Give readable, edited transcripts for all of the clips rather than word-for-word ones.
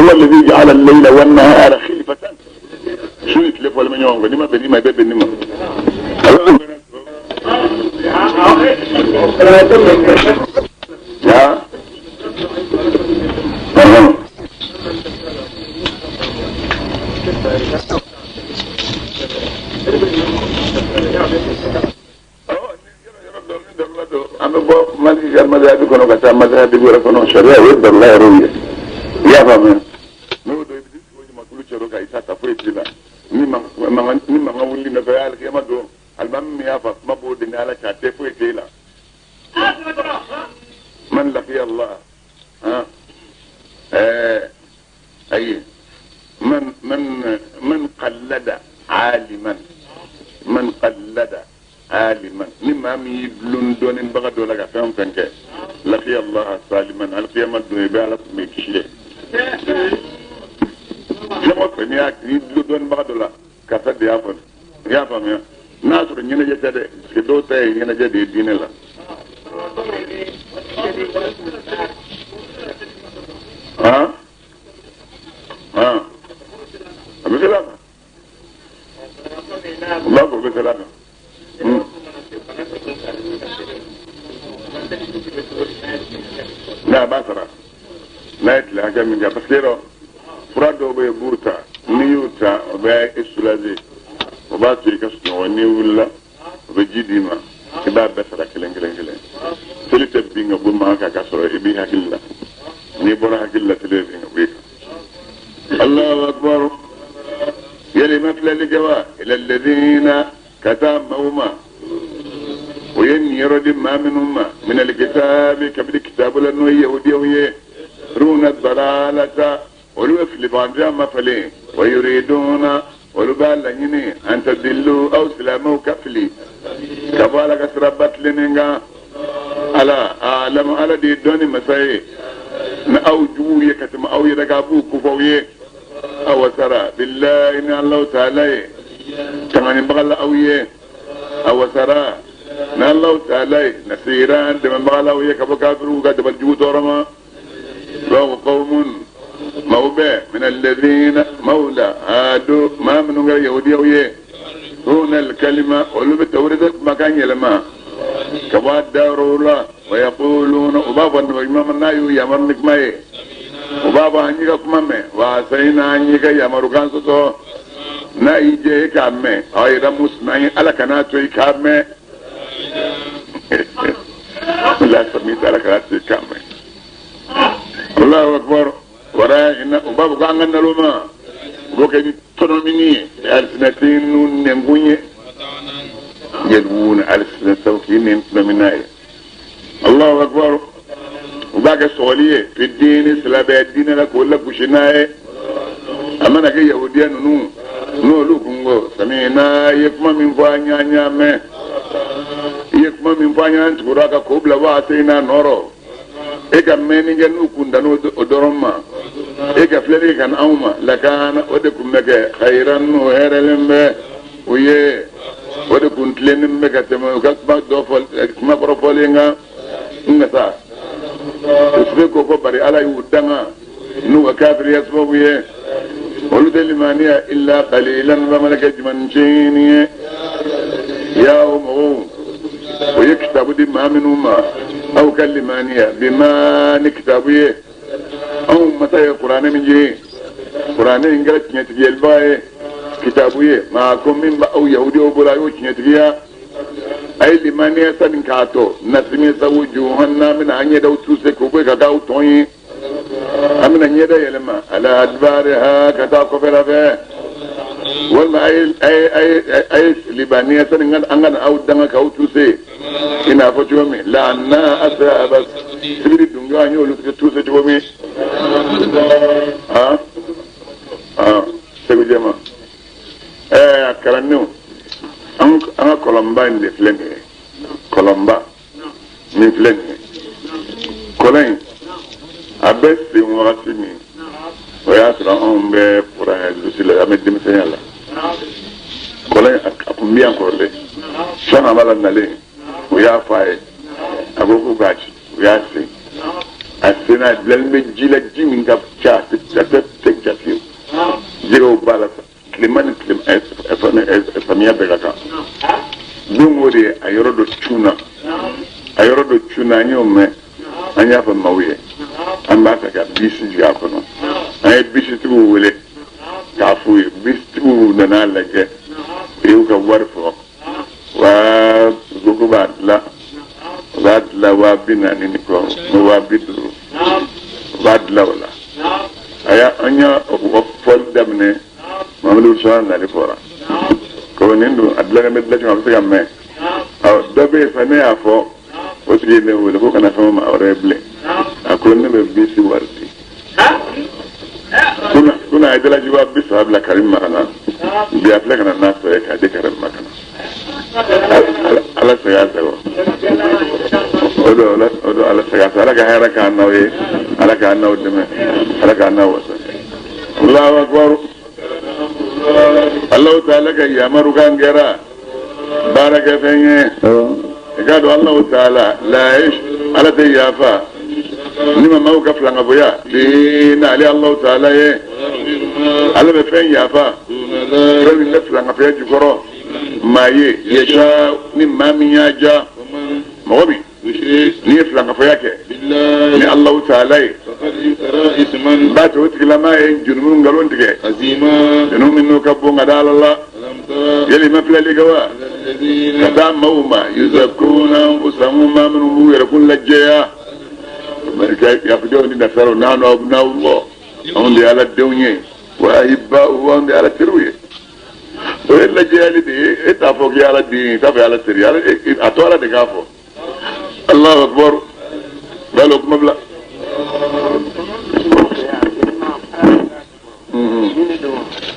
Huwa alladhi ja'ala al-layla wan-nahara khilfatan. Su ni tile fɔlen bɛ ɲɔgɔn kɔ, n'i ma bɛn nin ma, i bɛ bɛn nin ma. Ya an bɛ bɔ Maliki ka mazhabi kɔnɔ ka taa mazhabi wɛrɛ kɔnɔ, sariya o ye darula yɛrɛw ye, i y'a faamuya. N'o don, i bɛ sigi o jamakulu cɛrɔ kan, i t'a ta foyi t'i la. Ni mankan ni mankan wuli nɔfɛ alikiyama don, alimami min y'a fɔ kuma b'o de ni Ala cɛ, a tɛ foyi t'e la. Man laqiya Allah, ayi, man qallada aliman, man qallada aliman, ni maa min y'i dulon dɔnnibaga dɔ la ka fɛn o fɛn kɛ, laqiya Allah saliman, alikiyama don i bɛ Ala kun bɛ kisi dɛ. Fɛn o fɛn, n'i y'a n'i dulon dɔnnibaga dɔ la, karisa de y'a fɔ, i y'a faamuya, n'a sɔrɔ ɲɛnajɛ tɛ dɛ, parce que dɔw ta ye ɲɛnajɛ de ye diinɛ la. Han han, a bɛ se la kan, u b'a fɔ o bɛ se la kan. N'a b'a sara n'a ye tile hakɛ min kɛ, parce que yɔrɔ fura dɔw bɛ yen, b'u ta, n'i y'u ta, o bɛ e soulager, o b'a to i ka sunɔgɔ. N'i wulila, o bɛ ji d'i ma, i b'a bɛɛ sara kelen kelen kelen. Seli tɛ bin ka bɔ maa kan ka sɔrɔ i b'i hakili la. N'i bɔra hakili la, seli bɛ bin ka bɔ i kan. Allahu akbar. Yali ma filɛli kɛ wa? Ila alladhina, ka taa maaw ma, o ye niyɔrɔ di maa minnu ma, minal kitabi, kabini kitabu la, n'o ye yahudiyaw ye, runa dalalata, olu bɛ filibagantɔya mafalen, wa yuriduna, olu b'a laɲini, an tadillu, aw silamɛw ka fili ka bɔ Ala ka siraba tilennen kan. Ala alamu, Ala de ye dɔnni masa ye ni aw juguw ye ka tɛmɛ aw yɛrɛ kan, a b'u kofɔ aw ye. Aw wasara billahi, ni Alahu taala ye tanganibaga la aw ye, a wasara ni Alahu taala ye nasira, dɛmɛbaga la aw ye ka bɔ kafiriw ka dabali jugu tɔɔrɔ ma. Donc qawmun, maaw bɛ, min alladhina mawla hadu, maa minnu kɛra yahudiyaw ye, runa alkalima, olu bɛ tawureta kumakan yɛlɛma ka bɔ a dayɔrɔw la, wa yaquluna, u b'a fɔ nabi ɲuman ma n'a y'u yamaru ni kuma ye, u b'a fɔ an y'i ka kuma mɛn, wa asayina, an y'i ka yamarukan sɔsɔ. N'a y'i jɛ e k'a mɛn, ghayra musma'in, Ala kan'a to i k'a mɛn. La samita, Ala kan'a to i k'a mɛn. Allahu akbar. Wara'ina, u b'a fɔ ko an ka naloma, u b'o kɛ ni tɔnɔmini ye, alsinatin, n'u nɛnkun ye, yalwuna alsinatahum, k'i nɛn tɔnɔmi n'a ye. Allahu akbar. U b'a kɛ sɔgɔli ye fi diini, silamɛya diinɛ la, k'o lagosi n'a ye. A mana kɛ yahudiya ninnu n'olu kun ko samina, i ye kuma min fɔ an y'an y'a mɛn, i ye kuma min fɔ an y'an tugura ka k'o bila, wa asayina nɔrɔ e ka mɛnni kɛ n'u kun dan o dɔrɔn ma, e ka filɛli kɛ ka na anw ma, lakana, o de kun bɛ kɛ khayran, n'o hɛrɛlen bɛ o ye, o de kun tilennen bɛ ka tɛmɛ u ka kuma dɔ fɔ, kuma kɔrɔ fɔlen kan. Nka sa o se ko ko bari Ala y'u danga n'u ka kafiriya sababu ye, olu tɛ limaniya illa qalilan, bamanan jumancinin ye. Ya o mɔgɔw, o ye kitabu di maa minnu ma, aw ka limaniya bima, ni kitabu ye anw masa ye kuranɛ min jigin, kuranɛ in kɛra tiɲɛtigiyalibaga ye, kitabu ye maa ko min b'aw yahudiyaw bolo, a y'o tiɲɛtigiya, a ye limaniya sani k'a to nasmisa wujuhan, n'an bɛna an ɲɛdaw tuse k'o bɔ ka k'aw tɔn ye, an bɛna ɲɛda yɛlɛma ala adbariha, ka taa kɔfɛla fɛ, walima a ye limaniya sani an ka na aw danga k'aw tuse, i n'a fɔ cogo min laana asaba sibiri dungew, an y'olu tuse cogo min. Han han, Segu jɛma, a kalandenw, an ka kɔlɔnba in de filɛ nin ye, kɔlɔnba min filɛ nin ye, kɔlɔn in a bɛ sen wagati min, o y'a sɔrɔ anw bɛ kuranɛ durusi la, an bɛ denmisɛnya la. Kɔlɔn in a kun bɛ yan kɔrɔlen, sɔnni a b'a la nalen, o y'a fɔ a ye, a ko k'u k'a ci, u y'a sen. A senna a bilalen bɛ ji la, ji min ka ca, a tɛ ja fiyewu. Jɛgɛw b'a la tilema ni samiya bɛɛ ka kan. Don o de a yɔrɔ dɔ cunna, a yɔrɔ dɔ cunna, an y'o mɛn, an y'a fɔ maaw ye an b'a fɛ ka bisi jigin a kɔnɔ. An ye bisitigiw wele k'a f'u ye, bisitigiw nana lajɛ, u y'u ka wari fɔ, waa ko b'a dilan, u b'a dilan 40,000 ni kɔ, 50,000, u b'a dilan o la. A y'a an y'a fɔli daminɛ, Mamadu Sɔrɔ nali fɔra ko nin dun a dilannen bɛ dilan cogo a bɛ se ka mɛn. Ɔ dɔ bɛ yen sa, ne y'a fɔ o tigi ye ne wele ko kana fɛn ma wɛrɛ ye bilen. A ko ne bɛ bisi wari di. Kuna a ye dalaji 30,000 bila Karim ma ka na, bi a filɛ ka na n'a tɔ ye k'a di Karim ma ka na. Ala sago a sago. O don Ala sago a sago. Ala ka hɛrɛ k'an n'aw ye, Ala k'an n'aw dɛmɛ, Ala k'an n'aw wasa. Allahu akbar. Allahu ta'ala ka yamaru kan kɛra baarakɛfɛn ye. I k'a dɔn Allahu ta'ala la Ala tɛ yafa ni ma maaw ka filankafoya n'ale Allahu ta'ala ye. Ala bɛ fɛn yafa fɛn min bɛ filankafoya jukɔrɔ maa ye yasa ni maa min y'a ja. Mɔgɔ min n'i ye filankafoya kɛ ni Allahu ta'ala ye, b'a to o tigilama ye jurumu nkalon tigɛ, jurumu min n'o ka bon ka da Ala la. Yali ma filɛli kɛ wa ka taa maaw ma yuzakuna anfusahum, maa minnu b'u yɛrɛkun lajɛya, yahudiyaw ni nasaraw, nahnu abna'ullah, anw de ye Ala denw ye, wa ahibba'uhu, anw de ye Ala teriw ye. O ye lajɛyali de ye. E t'a fɔ k'i ye Ala den ye, i t'a fɔ Ala teri ye, a to Ala de k'a fɔ. Allahu akbar. Balo kuma bila.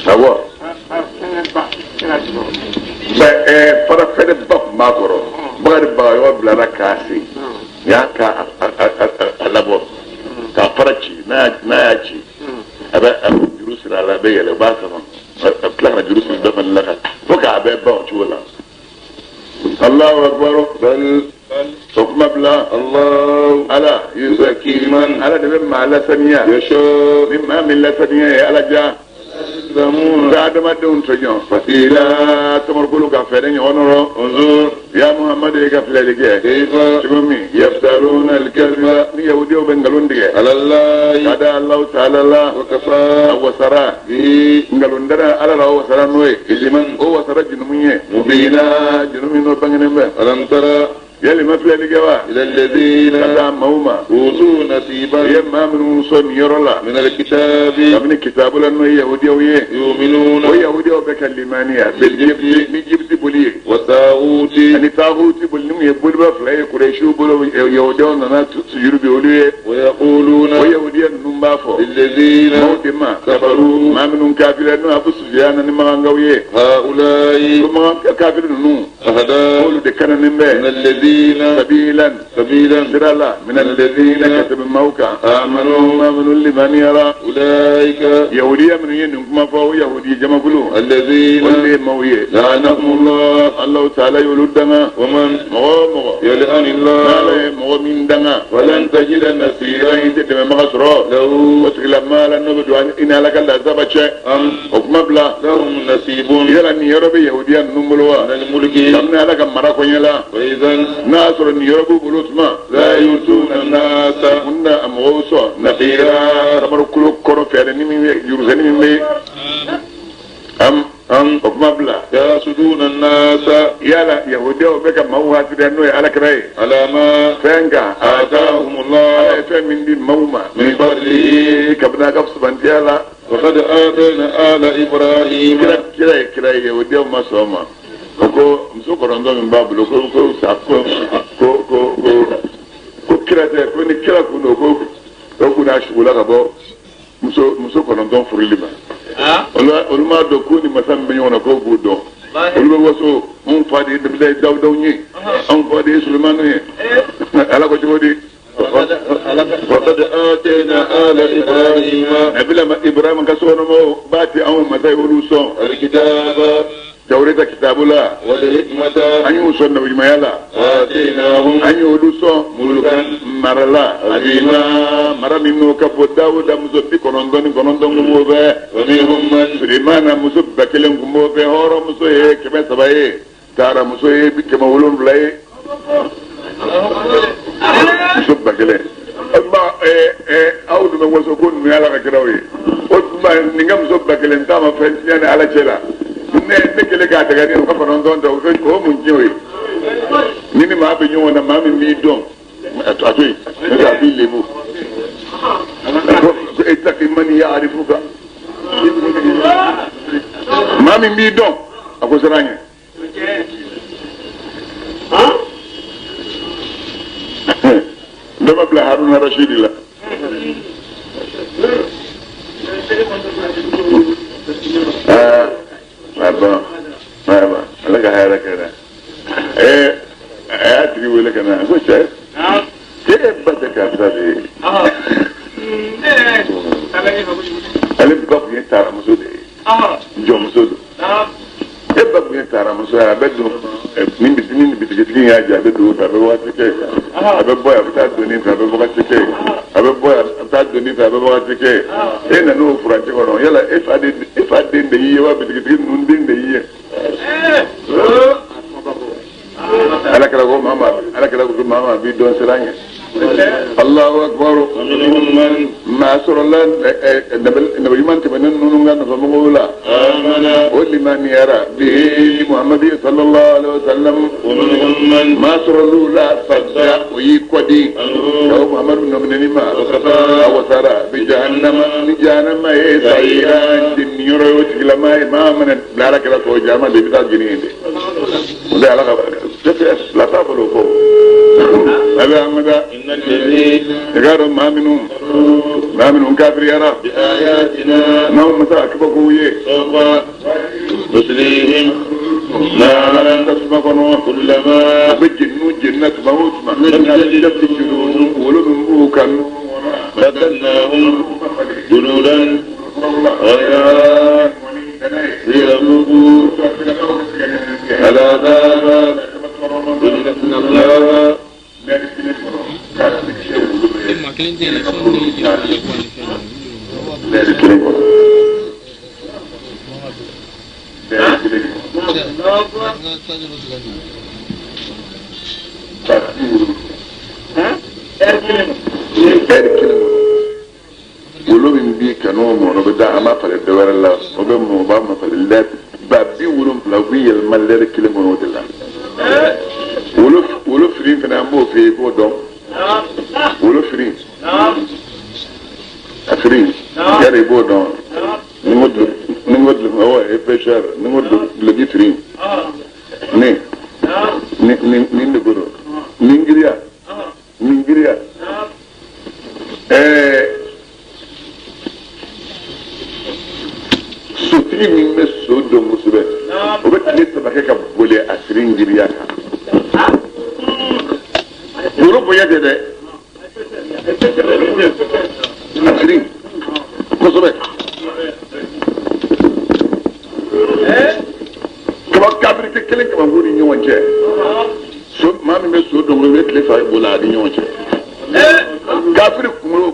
Awɔ. Fara fɛrɛ ba tun b'a kɔrɔ. Bakari Bagayɔgɔ bilara k'a sen. Y'a ka a labɔ. K'a fara ci, n'a y'a ci, a bɛ juru siri a la, a bɛ yɛlɛ, u b'a sama. A bɛ tila ka na juru siri dɔ fana la ka fo k'a bɛɛ ban o cogo la. Allahu akbar. O kuma bila. Ala yuzaki man, Ala de bɛ maa lasaniya. Ni maa min lasaniya ye Ala ja. Ka adamadenw tɔɲɔ. Fatila tamarokolo ka fɛɛrɛ ɲɔgɔn rɔ. Ya Muhammadu, e ka filɛli kɛ. Cogo min yaftaruna al-kadhiba, ni yahudiyaw bɛ nkalon tigɛ. Ka da Allahu ta'ala la. A wasara. Nkalon dara Ala la, o wasara n'o ye. O wasara junumu ye. Mubina junumu n'o bangenen bɛ. Yali ma filɛli kɛ wa? Ka taa maaw ma. U ye maa minnu sɔn nin yɔrɔ la. Kabini kitabu la, n'o ye yahudiyaw ye. O yahudiyaw bɛ ka limaniya ni jibiti boli ye. Ani taaguti boli, ni ye boliba fila ye Kuresiw bolo, yahudiyaw nana sujuru bi olu ye. O yahudiya ninnu b'a fɔ maaw de ma maa minnu kafira, n'o Abu Sufiyana ni makankaw ye. Ko makan kafiri ninnu, olu de kananen bɛ sabilan sira la, min alladhina, ka tɛmɛ maaw kan, amanu, maa minnu limaniyara. Yahudiya minnu ye nin kuma fɔ, o yahudi jamakulu, olu de ye maaw ye. Allahu ta'ala y'olu danga. Mɔgɔ o mɔgɔ n'Ala ye mɔgɔ min danga, i tɛ dɛmɛbaga sɔrɔ o tigilamaa la n'o bɛ don i ni Ala ka lazaba cɛ. O kuma bila. Yala nin yɔrɔ bɛ yahudiya ninnu bolo wa? Kabini Ala ka mara kɔɲɛ la, n'a y'a sɔrɔ nin yɔrɔ b'u bolo tuma, mun na a mɔgɔw sɔn nafira tamarokolo kɔrɔ fɛɛrɛ ni min bɛ jurusɛnni min bɛ am. O kuma bila. Yala yahudiyaw bɛ ka maaw hasidiya, n'o ye Ala kira ye, fɛn kan Ala ye fɛn min di maaw ma kabini a ka fusamantiya la. Kira ye kira ye, yahudiyaw ma sɔn o ma. O ko muso kɔnɔntɔn min b'a bolo, ko ko sa ko ko ko ko ko kira tɛ, ko ni kira kun don, ko o kun n'a sugola ka bɔ muso kɔnɔntɔn furuli ma. Olu m'a dɔn ko ni masa min bɛ ɲɔgɔn na k'o b'o dɔn. Olu bɛ waso, anw fa de ye Dabila Dawudaw ye, anw fa de ye Sulemanu ye. Ala ko cogo di? Nabila Ibrahima ka sokɔnɔmɔgɔw b'a ti anw masa ye olu sɔn. Tawureta kitabu la an y'u sɔn nabiɲumanya la an y'olu sɔn mara la mara min n'o ka bon Dawuda muso 99 tun b'o fɛ Sulemana muso 1000 tun b'o fɛ hɔrɔn muso ye 300 ye taara muso ye 700 ye muso 1000 aw dun bɛ waso ko ninnu ye Ala ka kiraw ye o tuma nin ka muso 1000 ta ma fɛn tiɲɛ ni Ala cɛ la ne kɛlen k'a tɛgɛ ni o ka 9 tɛ o fɛn o mun tiɲɛ o ye ni ni maa bɛ ɲɔgɔn na maa min b'i dɔn a to yen n'o tɛ a b'i lebu ko ittaqi man ya'rifuka maa min b'i dɔn a ko siran ɲɛ dɔ ma bila Haruna Rashidi la aa ban ayiwa ala ka hɛrɛ kɛ dɛ ɛɛ a y'a tigi wele ka na ko cɛ e ba tɛ karisa de ye ale ba tun ye taaramuso de ye jɔnmuso don e ba tun ye taaramuso ye a bɛ don ni ni bitigitigi y'a jɛ a bɛ don o fɛ a bɛ wagati kɛ a bɛ bɔ yan a bɛ taa doni fɛ a bɛ wagati kɛ a bɛ bɔ yan a bɛ taa doni fɛ a bɛ wagati kɛ e nana o furancɛ kɔnɔ yala e fa den de y'i ye wa bitigitigi ninnu den de y'i ye ala kira ko maa ala kira ko maa b'i dɔn siran ɲɛ Allahu akbar maa sɔrɔla nabi ɲuman tɛmɛnen ninnu ka nɔfɛmɔgɔw la o limaniyara bihi Muhammadu sallallahu alaihi wa sallam maa sɔrɔl'u la sadda o y'i kɔdi ka o Muhammadu nɔminɛni ma a wasara bi jahannama ni jahannama ye sayira jeniyɔrɔ ye o tigilama ye maa mana bila ala kira kɔ jahannama de i bɛ taa jeni yen de o de ala ka fila t'a bolo ko a bɛ an ka i k'a dɔn maa minnu kafiriyara n'anw masa a kabakow ye tasuma kɔnɔ u bɛ jeni u jenina tuma o tuma wolo min b'u kan Wolo min b'i kan n'o mɔnɔ bɛ da an b'a falen dɔ wɛrɛ la o bɛ mɔ o b'a ma falen lɛri 70 u bɛ yɛlɛma lɛri kelen kɔnɔ o de la wolo firi fana an b'o f'i ye i k'o dɔn wolo firi a firi yari i b'o dɔn ni n ko awɔ épaisseur ni n ko duloki firi ne nin de ko don nin giriya nin giriya sotigi min bɛ so dɔn kosɛbɛ o bɛ tile 3 kɛ ka boli a siri giriya kan woro bonya tɛ dɛ a siri kosɛbɛ kaba kabirite kelen kabankun ni ɲɔgɔn cɛ so maa min bɛ so dɔn o bɛ tile 3 boli a ni ɲɔgɔn cɛ kafiri kunkolo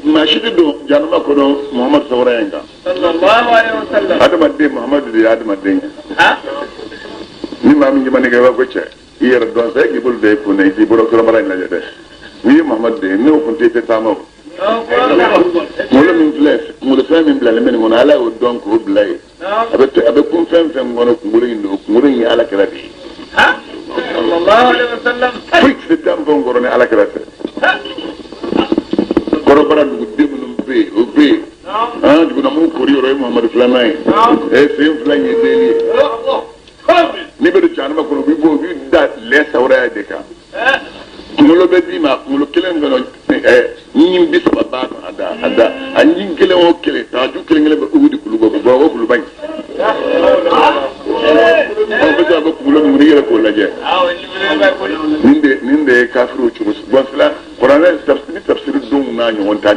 maa si tɛ don jahanama kɔnɔ Muhamadu sawura in kan adamaden Muhamadu de ye adamaden ye ni maa min jamana kɛ i b'a fɔ cɛ i yɛrɛ dɔn sa e k'i bolo da i kun na i k'i bolo kɔnɔbara in lajɛ dɛ n'i ye Muhamadu de ye n'o kun tɛ i tɛ taama o kunkolo min filɛ kunkolo fɛn min bilalen bɛ nin kɔnɔ Ala y'o dɔn k'o bila yen a bɛ kun fɛn fɛn kɔnɔ kunkolo in don kunkolo in ye Ala kira de ye foyi tɛ se danfɛnw kɔrɔ ni Ala kira tɛ kɔrɔbara duguden minnu bɛ yen o bɛ yen an dugunamu kori yɔrɔ ye Muhamadu filanan ye sen fila in ye deli ye n'i bɛ don jahanama kɔnɔ u b'i bɔ u b'i da lɛ sawuraya de kan kunkolo bɛ d'i ma kunkolo kelen kɔnɔ ɲin 30 b'a kan a da a da a ɲin kelen o kelen tagaju kelen kelen bɛ Uhudi kulu bɔ Bamakɔ kuluba in aw bɛ se a bɛ kunkolo min kɔnɔ i yɛrɛ k'o lajɛ nin de ye kafiriw cogo bɔn fila kuranɛ ni tafsiri donw n'a ɲɔgɔn ta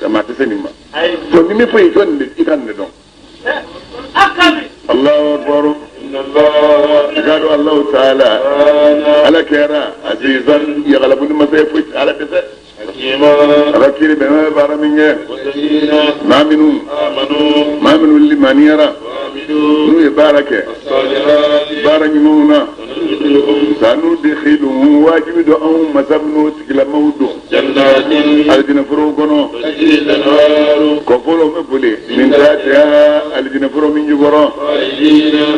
maa tɛ se nin ma ni min fɔ yen jɔn de i ka nin de dɔn. Allahu akbar. Gado Allahu ta'ala ala kɛra azizan yagalabuni masa ye, foyi ala tɛ se. Ala kiri bɛn bɛ baara min kɛ, maa minnu limaniyara, n'u ye baara kɛ baara ɲumanw na, sanudkhiluhum, wajibi don anw masa minnu tigilamaw don alijinɛ forow kɔnɔ, kɔfɔlɔw bɛ boli min tahtiha, alijinɛ foro min jukɔrɔ,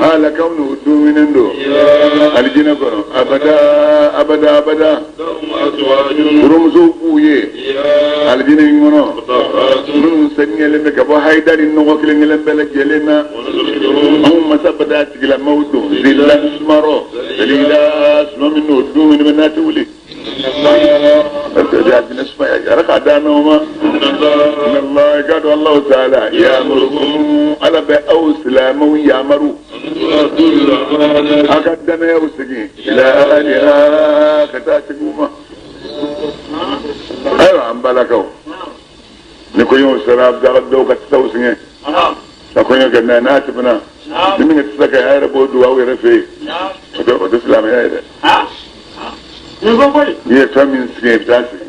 ala kaw n'u duminen don alijinɛ kɔnɔ abada abada abada. Furumusow b'u ye alijinɛ in kɔnɔ, minnu saniyalen bɛ ka bɔ hayida ni nɔgɔ kelen kelen bɛɛ lajɛlen na. Anw masa bada tigilamaw don zillan, sumarɔ zalila, suma min n'o dumuni bɛ n'a tɛ wuli. Alijinɛ sumaya ala k'a d'an n'aw ma. Inna Allah, ka dɔn Allahu ta'ala ya'murukum, ala bɛ aw silamɛw yamaru a ka danayaw segin ila ahliha, ka taa tigiw ma. Ayiwa, an balakaw, ni kɔɲɔw sera, dɔw ka tisaw sɛgɛn ka kɔɲɔ kɛ mɛ n'a tɛmɛna, ni min tɛ se ka a yɛrɛ b'o don aw yɛrɛ fɛ yen, o tɛ silamɛya ye dɛ. N'i ye fɛn min sɛgɛn, i bɛ taa sigi.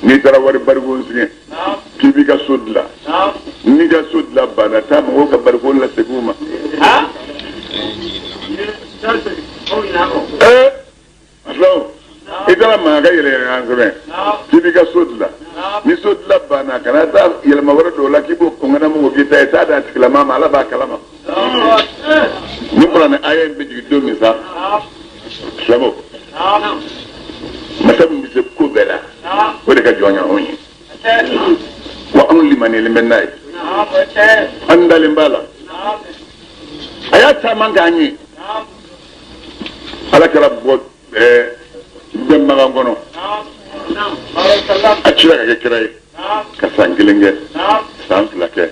N'i taara wari bariko sɛgɛn k'i b'i ka so dilan, n'i ka so dilan banna, taa mɔgɔw ka bariko lasegin u ma. Filaw, i taara maa ka yɛlɛ yɛlɛ sɛbɛn k'i b'i ka so dilan, ni so dilan banna, kana taa yɛlɛma wɛrɛ don o la k'i b'o kɔngana mugu k'i ta ye, taa d'a tigilama ma, Ala b'a kalama. Ni kuranɛ aya in bɛ jigin don min sa, silamɛw, masa min bɛ se ko bɛɛ la, o de ka jɔn ye anw ye wa anw limaniyalen bɛ n'a ye, an dalen b'a la, a y'a caman k'an ye. Ala kɛra bɔ bɛnbagan kɔnɔ, a cira ka kɛ kira ye, ka san 1 kɛ, san 2 kɛ,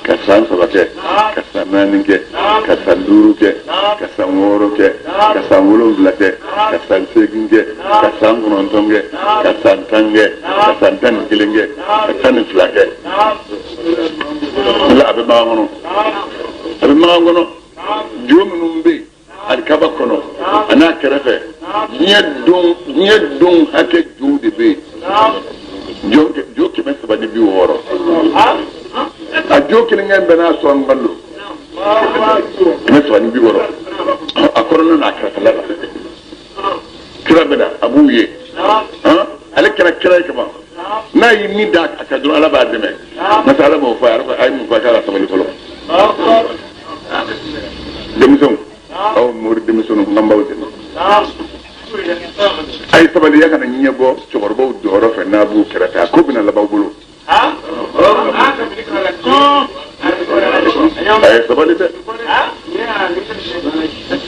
ka san 3 kɛ, ka san 4 kɛ, ka san 5 kɛ, ka san 6 kɛ, ka san 7 kɛ, ka san 8 kɛ, ka san 9 kɛ, ka san 10 kɛ, ka san 11 kɛ, ka 12 kɛ. La a bɛ magan kɔnɔ, a bɛ magan kɔnɔ, jo minnu bɛ yen alikaba kɔnɔ a n'a kɛrɛfɛ, diɲɛ don hakɛ jow de bɛ yen, jo 360. A jo kelen kelen bɛɛ n'a sɔn balo 360, a kɔnɔna n'a kɛrɛfɛla la. Kira bɛ na, a b'u ye, ale kɛra kira ye kaban. N'a ye min da a kan dɔrɔn, Ala b'a dɛmɛ. Masa Ala m'o fɔ a ye, a ye mun fɔ? A k'a ka sabali fɔlɔ. Denmisɛnw, aw mori denmisɛnninw, n b'aw dɛmɛ, a ye sabali, ya kana ɲɛbɔ cɛkɔrɔbaw jɔyɔrɔ fɛ n'a b'u kɛrɛfɛ, a ko bɛna laban aw bolo. A ye sabali dɛ,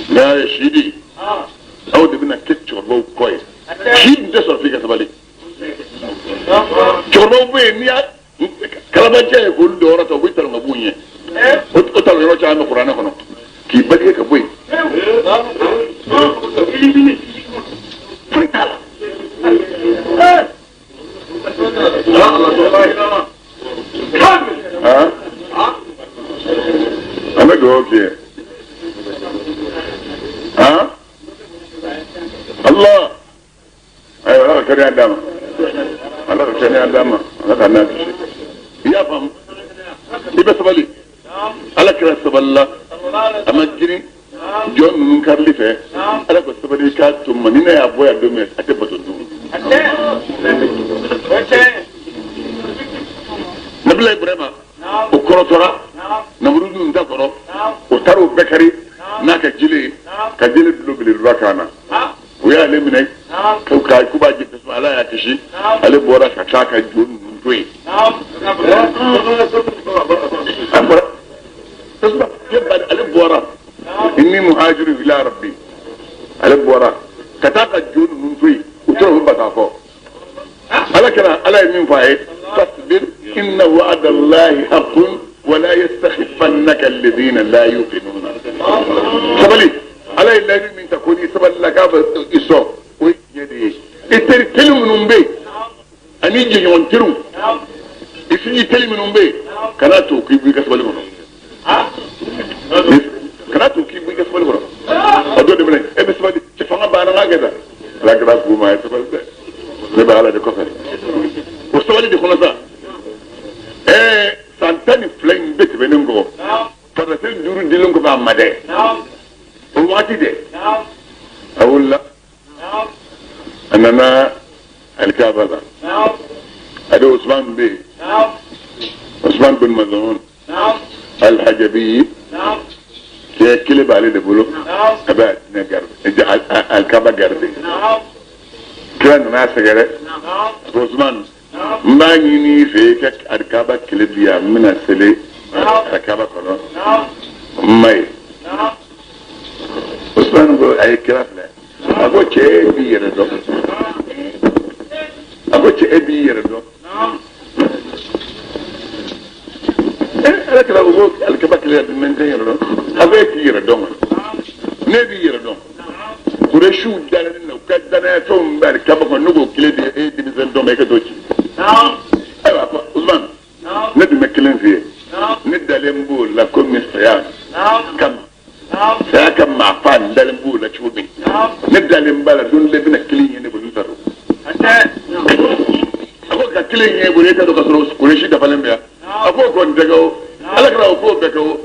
n'a ye si di, aw de bɛna kɛ cɛkɔrɔbaw kɔ ye. Si dun tɛ sɔrɔ f'i ka sabali. Cɛkɔrɔbaw bɛ yen, n'i y'a kalabajɛ ye k'olu jɔyɔrɔ ta, u bɛ talon ka b'u ɲɛ. O talon yɔrɔ caman bɛ kuranɛ kɔnɔ k'i balige ka bɔ yen, foyi t'a la. Han, an bɛ dugawu k'i ye. Han, Allah, ayiwa, Ala ka kɛnɛya d'a ma, Ala ka kɛnɛya d'a ma, Ala ka n'a kisi. I y'a faamu, i bɛ sabali. Ala kɛra sabalila, a ma girin jɔn ninnu karili fɛ. Ala ko sabali k'a to ma, ni ne y'a bɔ yan don min, a tɛ bato dun. Nabila Ibrahima, o kɔrɔtɔra Namurudu ta kɔrɔ, o taara o bɛɛ kari n'a ka jele ye, ka jele dulo belebeleba kan na. O y'ale minɛ ka k'u b'a jɛ tasuma, Ala y'a kisi. Ale bɔra ka taa ka jo ninnu to yen, a bɔra tasuma ale bɔra, inni muhajiru ila rabbi. Ale bɔra ka taa ka jo ninnu to yen, u tora u bɛ bata kɔ. Ala kɛra, Ala ye min fɔ a ye: fasbir inna wa'da Allahi haqqun wala yastakhifannaka alladhina la yuqinuna. Sabali, Ala ye layidu min ta ko n'i sabalila k'a bɛ i sɔn, o ye tiɲɛ de ye. I teri teli minnu bɛ yen ani jɛɲɔgɔn teriw, i sinji teli minnu bɛ yen, kana to k'i bɔ i ka sabali kɔnɔ. bɛ Ala de kɔfɛ o sabali de kɔnɔ sa. San 12 in bɛɛ tɛmɛnen kɔ, farila 5 dilen kɔfɛ a ma dɛ, o waati dɛ, a wulila a nana alikaba la. A de Usman bɛ yen, Usman bin Maz'un Alhajabi, cɛ kelen b'ale de bolo, a bɛ Madina garde, alikaba garde. Kira nana a sɛgɛrɛ, a ko Usman, n b'a ɲini i fɛ i ka alikaba kile di yan, n bɛna seli alikaba kɔnɔ, n ma ye. Usman ko, a ye kira filɛ, a ko cɛ, e b'i yɛrɛ dɔn. A ko cɛ, e b'i yɛrɛ dɔn. Ala kira ko ko alikaba kile di n tɛ n yɛrɛ dɔn. A ko e t'i yɛrɛ dɔn wa? Ne b'i yɛrɛ dɔn. Kuresiw dalen ne na, u ka danaya fɛnw bɛ alikaba kɔnɔ, ne k'o kile di e denmisɛn dɔ ma, e ka t'o ci. Ayiwa, ko Usman, ne dun bɛ kelen f'i ye, ne dalen b'o la komi saya kama, saya ka maa fa, n dalen b'o la cogo min, ne dalen b'a la don dɔ bɛna kelen ye ne bolo, n t'a dɔn. A ko ka kelen ye bolo, e t'a dɔn ka sɔrɔ Kuresi dafalen bɛ yan. A ko kɔni tɛ kɛ o, Ala kɛra o k'o bɛɛ kɛ o.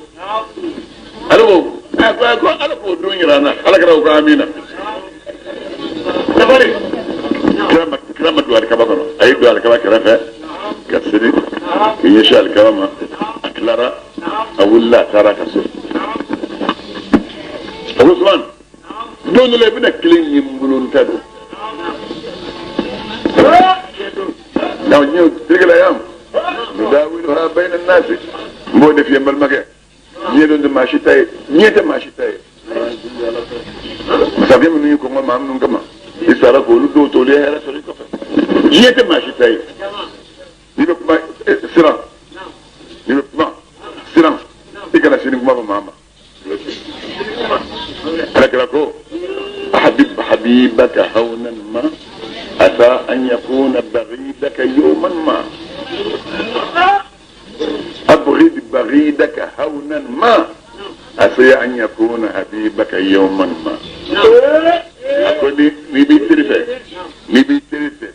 Ale ko a ko Ala k'o don yira an na. Ala kɛra o ko amina. Safari kira ma don alikaba kɔnɔ, a y'i don alikaba kɛrɛfɛ ka seli k'i ɲɛsin alikaba ma. A tilara, a wulila, a taara a ka so. A ko Usman, don dɔ la i bɛna kelen ye n bolo, n t'a dɔn. Nka diɲɛ terikɛla yan nudawiluha bayna nasi, n b'o de f'i ye n balimakɛ, diɲɛ don tɛ maa si ta ye, diɲɛ tɛ maa si ta ye. Masakɛ minnu y'i kɔngɔ maa minnu kama, i sara k'olu dɔw to, olu ye hɛrɛ sɔrɔ i kɔfɛ. Diɲɛ tɛ maa si ta ye. N'i bɛ kuma, siran. N'i bɛ kuma, siran, i kana sini kuma fɔ maa ma. Ala kira ko habib habibaka hawnan ma asa an yakuna baghidaka yawman ma, abghid baghidaka hawnan ma asa an yakuna habibaka yawman ma. A ko n'i b'i teri fɛ, n'i b'i teri fɛ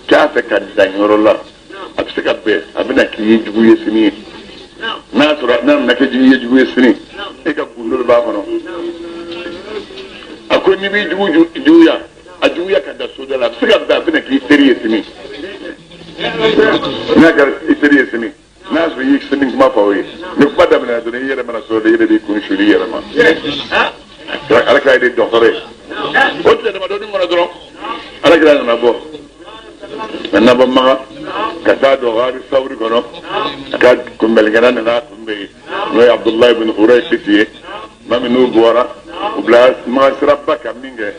k'a fɛ ka dan yɔrɔ la, a bɛ se ka bɛn a bɛna k'i ye jugu ye sini ye. N'a sɔrɔ n'a nana kɛ jugu ye sini, e ka gundo de b'a kɔnɔ. A ko n'i b'i jugu juguya, a juguya ka da soda la, a bɛ se ka bɛn a bɛna k'i teri ye sini. N'a kɛra i teri ye sini, n'a sɔrɔ i ye sini kuma fɔ o ye, ni kuma daminɛna dɔrɔn, i yɛrɛ mana sɔrɔ i yɛrɛ b'i kun suli i yɛrɛ ma. Ala kira ye dɔgɔtɔrɔ ye. O tile damadɔni kɔnɔ dɔrɔn, Ala kira nana bɔ, a nana bɔ Makan ka taa don Gari Sawuri kɔnɔ. A ka kunbɛnlikɛla nana kunbɛn yen, n'o ye Abudulayi bin Hurayisi ye. Maa min n'u bɔra, u bila Makan siraba kan min kɛ,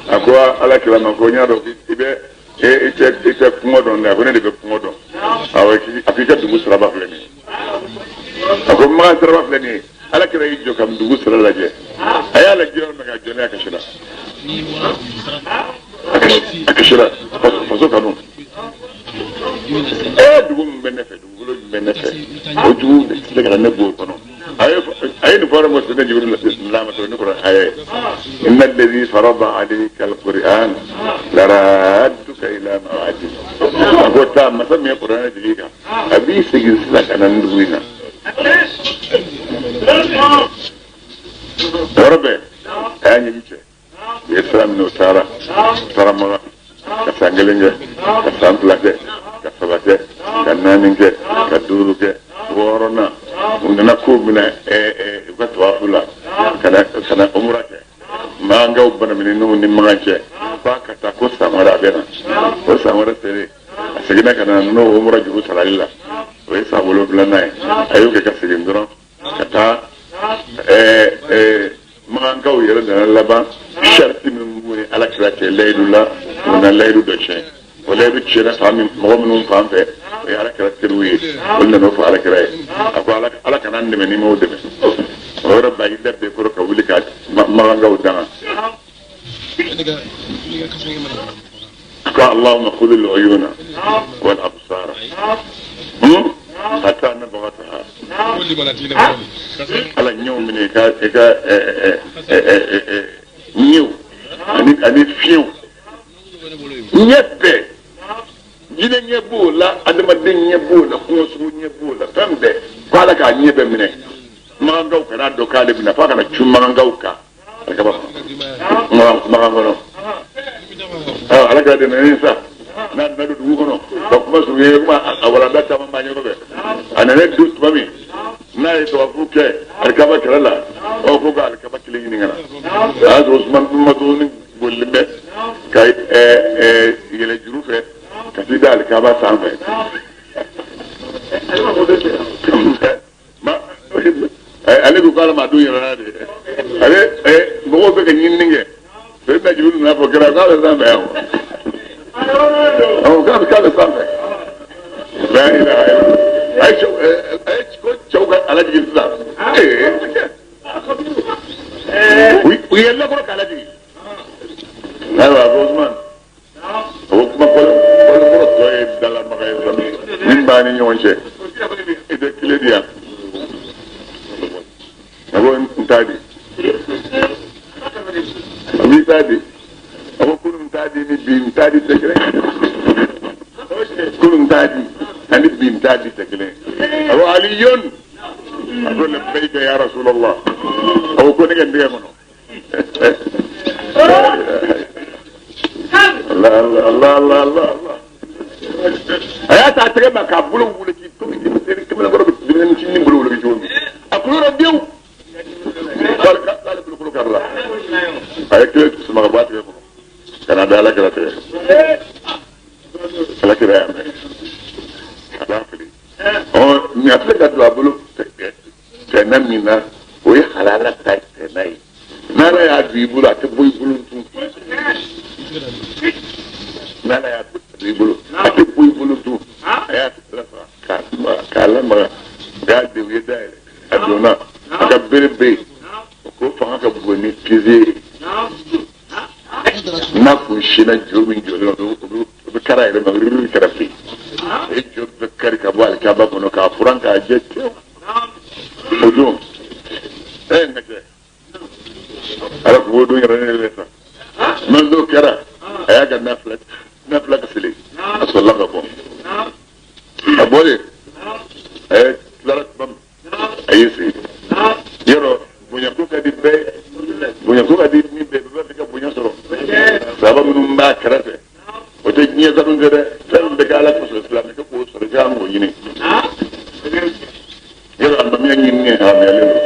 a ko Ala kira ma ko n y'a dɔn i bɛ i tɛ kungo dɔn dɛ. A ko ne de bɛ kungo dɔn. Awɔ, a ko i ka dugu siraba filɛ nin ye. A ko Makan siraba filɛ nin ye. Ala kira y'i jɔ ka dugu sira lajɛ. A y'a lajɛ yɔrɔ min ka jɔn, a kasira, a kasira, faso kanu. Dugu min bɛ ne fɛ, dugukolo min bɛ ne fɛ, o dugu de tɛ se ka na ne b'o kɔnɔ. A ye nin fɔ yɔrɔ min, sɛbɛn Jibiri lama sɔrɔ ne kɔrɔ aya ye: inna alladhi farada alayka alquran laradduka ila ma'adin. A ko taa, masa min ye kuranɛ jigin i kan, a b'i segin sisan ka na nin dugu in na. Yɔrɔ bɛɛ a y'a ɲɛji cɛ, u ye sira minɛ, u taara, u taara Makan ka san 1 kɛ, ka san 2 kɛ, ka 3 kɛ, ka 4 kɛ, ka 5 kɛ, 6nan u nana k'u bɛna u ka tawafu la ka na umura kɛ. Makankaw banaminɛnw ni Makan cɛ f'a ka taa ko san wɛrɛ a bɛ na. O san wɛrɛ selen, a seginna ka na n'o umura juru sarali la, o ye san 7nan ye. A y'o kɛ ka segin dɔrɔn ka taa. Makankaw yɛrɛ nana laban sariti min b'u ni Ala kira cɛ layidu la, u nana layidu dɔ tiɲɛ. O layidu tiɲɛna fan min, mɔgɔ minnu fan fɛ, o ye Ala kira teriw ye. Olu nana o fɔ Ala kira ye. A ko Ala kana n dɛmɛ n'i m'o dɛmɛ. O yɔrɔ ba y'i da bɛɛ kɔrɔ ka wuli ka Makankaw danga. A ko Allahumma khudh al-uyuna wal absara hatta nabghataha. Ala, ɲɛw minɛ, i ka ɲɛw ani fiɲɛw ɲɛ bɛɛ. Jinɛ ɲɛ b'o la, adamaden ɲɛ b'o la, kungosogo ɲɛ b'o la, fɛn bɛɛ. Ko Ala k'a ɲɛ bɛɛ minɛ. Makankaw kana dɔn k'ale bɛna f'a kana cun makankaw kan. Alikaba kɔnɔ. Makan kɔnɔ. Ala k'a dɛmɛ ni sa. N'a nana don dugu kɔnɔ, ka kuma surunya kuma a walanda caman b'a ɲɛkɔfɛ. A nana don tuma min, n'a ye tawafu kɛ alikaba kɛrɛ la, ɔ ko ka alikaba kelen ɲini ka na. A y'a sɔrɔ Usumani Masuni bolilen bɛ ka yɛlɛ juru fɛ ka t'i da alikaba sanfɛ. Ale ko k'ale ma don yɛlɛla de. Ale mɔgɔw bɛ ka ɲinini kɛ. Seyidina Jibiri nana fɔ kira k'a bɛ sanfɛ yan. Awɔ k'a bɛ sanfɛ. La ilaha illallah. A ye ko cɛw ka ala jigin sisan. U yɛlɛla kɔrɔ k'ala jigin. Ayiwa a ko Usumani. A ko kuma kɔrɔ tɔ ye dalamaga ye sa min b'an ni ɲɔgɔn cɛ. I tɛ kile di yan. A ko n t'a di. A ko i t'a di. A ko kunun t'a di ni bi n t'a di tɛ kelen. Kunun t'a di ani bi n t'a di tɛ kelen. A ko Aliyun. A ko labbayka ya Rasulallah. A ko ko ne ka n tɛgɛ kɔnɔ. Allah Allah Allah Allah Allah. A y'a ta a tɛgɛ ma k'a bolo wuli k'i komi denmisɛnnin kamalenkɔrɔ bɛ denmisɛnnin fitinin bolo wuli cogo min. A kulo dewu. K'ale bolokolo kari la. A ye kile sama ka bɔ a tɛgɛ kɔnɔ. Ka na da Ala kira tɛgɛ. Ala kira y'a mɛn. A b'a fili. Ɔ nin a filɛ ka don a bolo tɛnɛ min na, o ye halala ta tɛnɛ ye. N'Ala y'a don i bolo, a tɛ bɔ i bolo tun. N'Ala y'a don i bolo, a tɛ bɔ i bolo tun. A y'a k'a lamaga, k'a den u ye dayɛlɛ. A donna, a ka bere bɛ yen. O ko fanga ka bon ni peze ye. N'a kun sinna jo min jɔlen o bɛ kari a yɛrɛ ma, riri kɛra fɛ yen. A ye jo bɛɛ kari ka bɔ alikaba kɔnɔ k'a furan k'a jɛ tewu. O don, n ka cɛ, Ala k'o don yɛrɛ ne yɛrɛ sa. N'o n'o kɛra, a y'a ka nafila ka seli, a sɔrɔla ka bɔ. A bɔlen, a ye tilara tuma min, a y'i sigi. Yɔrɔ bonyako ka di bɛɛ ye, bonyako ka di min bɛɛ, bɛɛ b'a fɛ ka bonya sɔrɔ. Sahaba minnu b'a kɛrɛfɛ, o tɛ diɲɛ sanu tɛ dɛ, fɛn min bɛ kɛ Ala kosɔn silamɛ k'o sɔrɔ i kan k'o ɲini. Yɔrɔ alimamiya ɲinini haramuyalen don.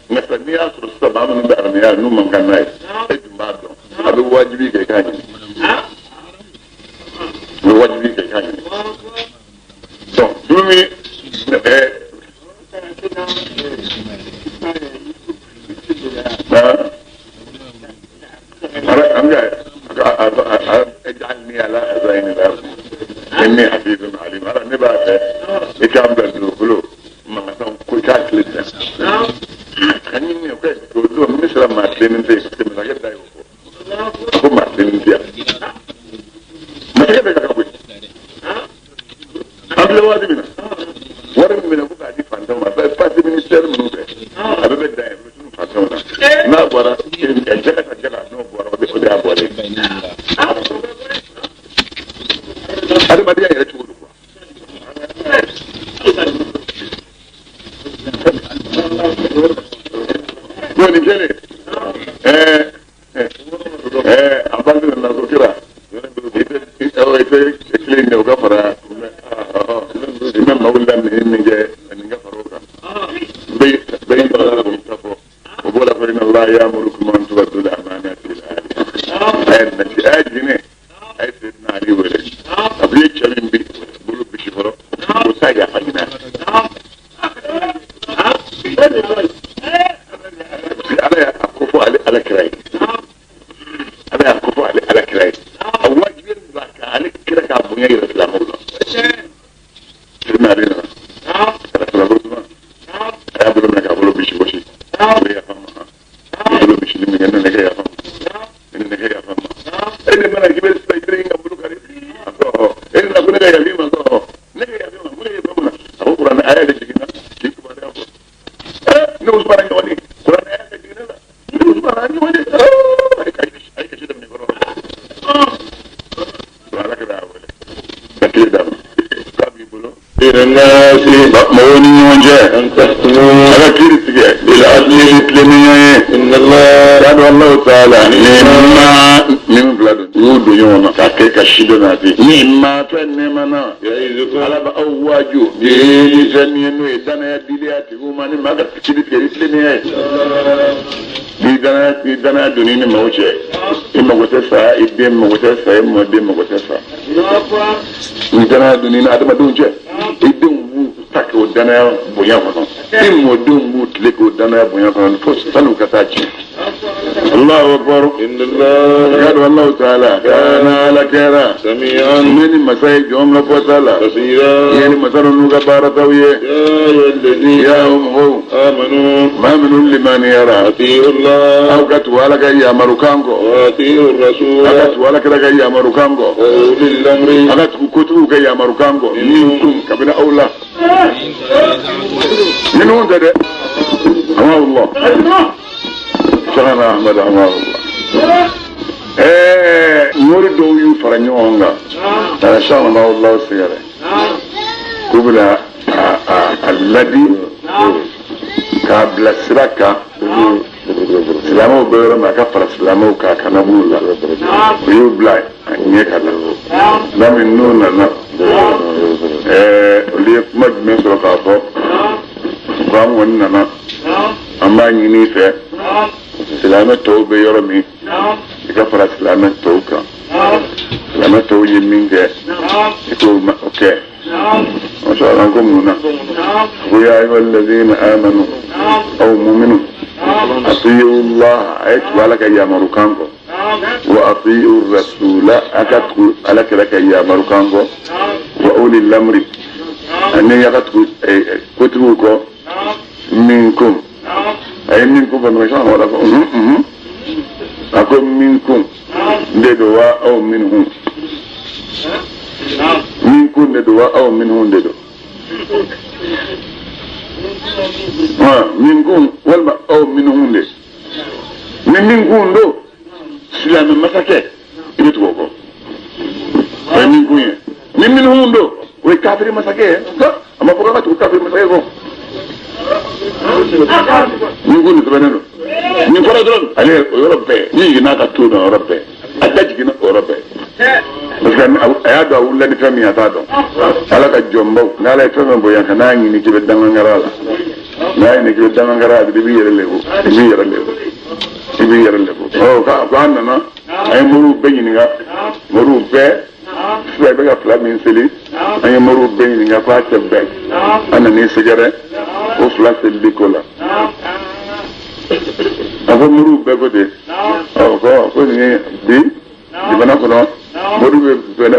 Nka sisan n'i y'a sɔrɔ sisan maa minnu bɛ alimamiya n'u man kan n'a ye, e dun b'a dɔn, a bɛ wajibi kɛ i k'a ɲini. A bɛ wajibi kɛ i k'a ɲini. Donc dumuni اجعلني على خزائن الارض اني حفيظ عليم. Ala ne b'a fɛ i k'an bila dugukolo mankan ko i k'a tile da ka ɲini o kɛ o don misira maa tilennen tɛ yen parce que masakɛ da y'o fɔ a ko maa tilennen tɛ yan masakɛ bɛ ka ka koyi an filɛ waati min na wari min minɛ ko k'a di fantanw ma passe ministère minnu fɛ a bɛɛ bɛ dan yen a bɛ tunu fantanw na n'a bɔra jaka ka jaka n'o bɔra o de y'a bɔlen adamadenya yɛrɛ cogo don quoi. Bon nin kɛlen a ba nana ko kira i tɛ kelen ɲɛ o ka fara i bɛ maaw lamini min kɛ nin ka fara o kan bɛɛ y'i ta fɔ o b'o la fɔ inna Allah ya'murukum an tu'addu al-amanati ila ahliha. A ye nasi a ye jinɛ a ye Seydina Ali wele a fɔ i ye cɛ min bi bolo bisi fɔlɔ o sa yafa ɲini a fɛ. Ala y'a ko fɔ ale Ala kira ye. Ala y'a ko fɔ ale Ala kira ye. A wajibiyalen don a kan ale kira k'a bonya yɛrɛ silamɛw la. Seydina Ali nana ka na sɔrɔ ko a y'a bolo minɛ k'a bolo bisi gosi. A bɛ yafa n ma. I bolo bisili min kɛ ne nɛgɛ yafa. Mɔgɔw ni ɲɔgɔn cɛ, a ka kiiri tigɛ bil adli, ni tilennenya ye. K'a dɔn Alahu taala ni'ma min fila don, u y'u don ɲɔgɔn na k'a kɛ ka si dɔ nati ni'ma fɛn nɛɛma na. Ala bɛ aw waaju ni fɛn min ye, n'o ye danaya dili a tigiw ma, ni maa ka kiiri tigɛ ni tilennenya ye. Ni danaya, ni danaya donni ni maaw cɛ, i mago tɛ sa, i den mago tɛ sa, i mɔden mago tɛ sa. Ni danaya donni ni adamadenw cɛ, i denw b'u ta kɛ o danaya bonya kɔnɔ, i mɔdenw b'u tile k'o danaya bonya kɔnɔ fo san'u ka taa tiɲɛ. Allahu akbar. K'a dɔn Alahu taala kana, Ala kɛra ne ni masa ye jɔn ka fɔta la, ye ni masa ninnu ka baarataw ye. Ya mɔgɔw, maa minnu limaniyara, aw ka tugu Ala ka yamarukan kɔ, aw ka tugu Ala kira ka yamarukan kɔ, aw ka tugu kotigiw ka yamarukan kɔ, minkum, kabini aw la. Minnu tɛ dɛ, amahullah sahana Ahmad amahullah. Mori dɔw y'u fara ɲɔgɔn kan ka na sahana amahullah sɛgɛrɛ k'u bɛna a ladi k'a bila sira kan. Silamɛw bɛ yɔrɔ min, a ka fara silamɛw kan, a kana b'u la. U y'u bila a ɲɛ ka na n'a min n'u nana, olu ye kuma jumɛn sɔrɔ k'a fɔ ko an kɔni nana, an b'a ɲini i fɛ, silamɛ tɔw bɛ yɔrɔ min, i ka fara silamɛ tɔw kan, silamɛ tɔw ye min kɛ, i k'o kɛ. Masha Allah, ko mun na? Ko ya ayyuha alladhina amanu, aw mu'minu, atiyu Allah, a ye tugu Ala ka yamarukan kɔ, wa atiyu rasula, a ka tugu Ala kira ka yamarukan kɔ, wa uli lamri, ani a ka tugu kotigiw kɔ, minkum. A ye minkum fɔ, masha Allah, ko a ko minkum de don wa aw minhum? Minkum de don wa aw minhum de don? Minkum walima aw minhum de? Ni minkum don, silamɛ masakɛ, i bɛ tugu o kɔ, o ye minkum ye. Ni minhum don, o ye kafiri masakɛ ye. A ma fɔ k'an ka tugu kafiri masakɛ kɔ. Minkum de sɛbɛnnen don. Nin fɔra dɔrɔn, ale o yɔrɔ bɛɛ ni jiginna ka to o yɔrɔ bɛɛ, a da jiginna o yɔrɔ bɛɛ, parce que a y'a dɔn a wulila ni fɛn min ye, a t'a dɔn. Ala ka jɔnbaw, n'Ala ye fɛn fɛn bonya, ka n'a ɲini k'i bɛ dangankara la, n'a ɲini k'i bɛ dangankara la, i b'i yɛrɛ lebu, i b'i yɛrɛ lebu, i b'i yɛrɛ lebu. Ɔ k'a ko an nana, an ye moriw bɛɛ ɲininka, moriw bɛɛ fila, i bɛ ka fila min seli, an ye moriw bɛɛ ɲininka ko a tɛ bɛn. An nan'i sɛgɛrɛ o fila selili ko la. A ko moriw bɛɛ ko ten. Ɔ ko nin ye bi jamana kɔnɔ, moriw bɛ bɛnna,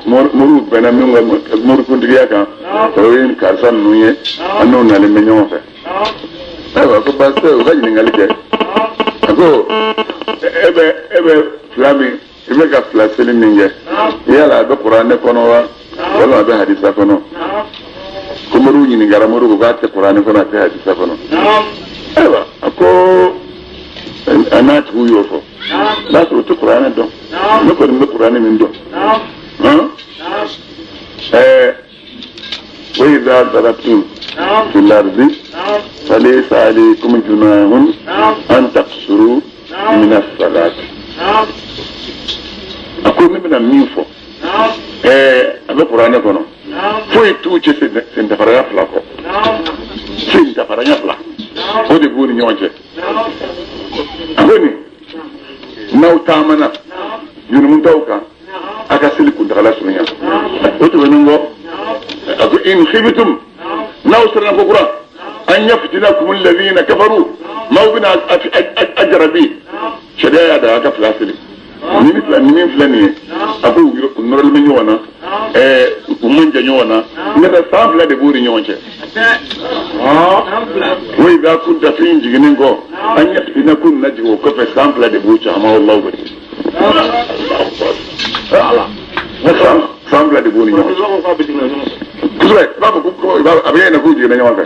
moriw bɛnna min ka morikuntigiya kan, o ye karisa ninnu ye, an n'o nalen bɛ ɲɔgɔn fɛ. Ayiwa, ko baasi tɛ, u ka ɲininkali kɛ. A ko e bɛ fila min, i bɛ ka fila seli min kɛ, yala a bɛ kuranɛ kɔnɔ wa, walima a bɛ hadisa kɔnɔ? Ko moriw ɲininkara, moriw ko k'a tɛ kuranɛ kɔnɔ, a tɛ hadisa kɔnɔ. Ayiwa, a ko a n'a tigiw y'o fɔ, n'a sɔrɔ u tɛ kuranɛ dɔn, ne kɔni bɛ kuranɛ min dɔn, wa idha darabtum fil ardi falaysa alaykum junahun an taqsuru min as-salat. A ko ne bɛna min fɔ, a bɛ kuranɛ kɔnɔ, foyi t'u cɛ sendafaraya fila kɔ, sendafaraya fila, o de b'u ni ɲɔgɔn cɛ. A ko nin n'aw taamana jurumu t'aw kan, a ka seli kuntagala surunya. O tɛmɛnen kɔ, a ko in khiftum, n'aw siranna ko kura, an yaftinakum alladhina kafaru, maaw bɛna a jarabi, sariya y'a da a ka fila seli. Ni min filɛ, ni min filɛ nin ye, a ko u nɔrɔlen bɛ ɲɔgɔn na, u man jan ɲɔgɔn na, n'o tɛ san 2 de b'u ni ɲɔgɔn cɛ. Wa idha kunta fi jiginnen kɔ, an yaftinakum na jigin o kɔfɛ, san 2 de b'u cɛ. Ama wallahu bɛ ala, san 2 de b'u ni ɲɔgɔn cɛ kosɛbɛ. I b'a fɔ ko a bɛ ɲɛna k'u jiginna ɲɔgɔn fɛ.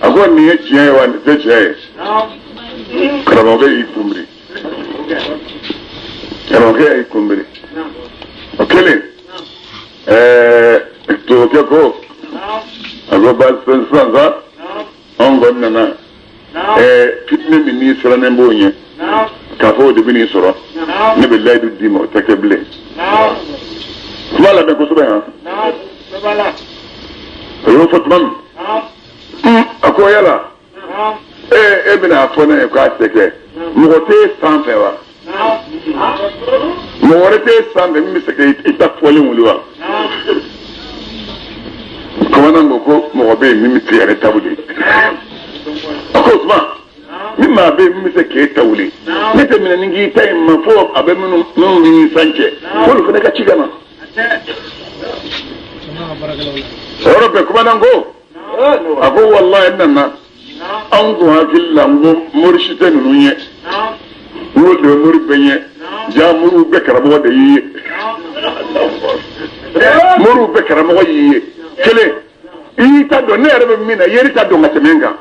A ko nin ye tiɲɛ ye wa, nin tɛ tiɲɛ ye? Karamɔgɔkɛ y'i kunbiri, karamɔgɔkɛ y'i kunbiri. O kelen, tubabukɛ ko a A ko baasi tɛ, sisan sa anw kɔni nana fitinɛ min n'i sirannen b'o ɲɛ k'a fɔ o de bɛ n'i sɔrɔ, ne bɛ layidu d'i ma, o tɛ kɛ bilen. Kuma lamɛn kosɛbɛ han. O y'o fɔ tuma min, a ko yala e bɛna a fɔ ne ye k'a tɛ kɛ, mɔgɔ t'e sanfɛ wa? Mɔgɔ wɛrɛ t'e sanfɛ min bɛ se k'i ta fɔlen wuli wa? Commandant ko ko mɔgɔ bɛ yen min bɛ se yɛrɛ ta wuli. A ko o tuma ni maa bɛ yen min bɛ se k'e ta wuli, ne tɛ minɛ ni k'i ta in ma fo a bɛ minnu minnu ni san cɛ, k'olu fana ka ci ka na. O yɔrɔ bɛɛ commandant ko, a ko walayi n nana, anw kun hakili la n ko mori si tɛ ninnu ɲɛ, n ko de bɛ mori bɛɛ ɲɛ, ja moriw bɛɛ karamɔgɔ de y'i ye, moriw bɛɛ karamɔgɔ y'i ye. Kelen i y'i ta dɔn, ne yɛrɛ bɛ min na, i ye ne ta dɔn ka tɛmɛ n kan,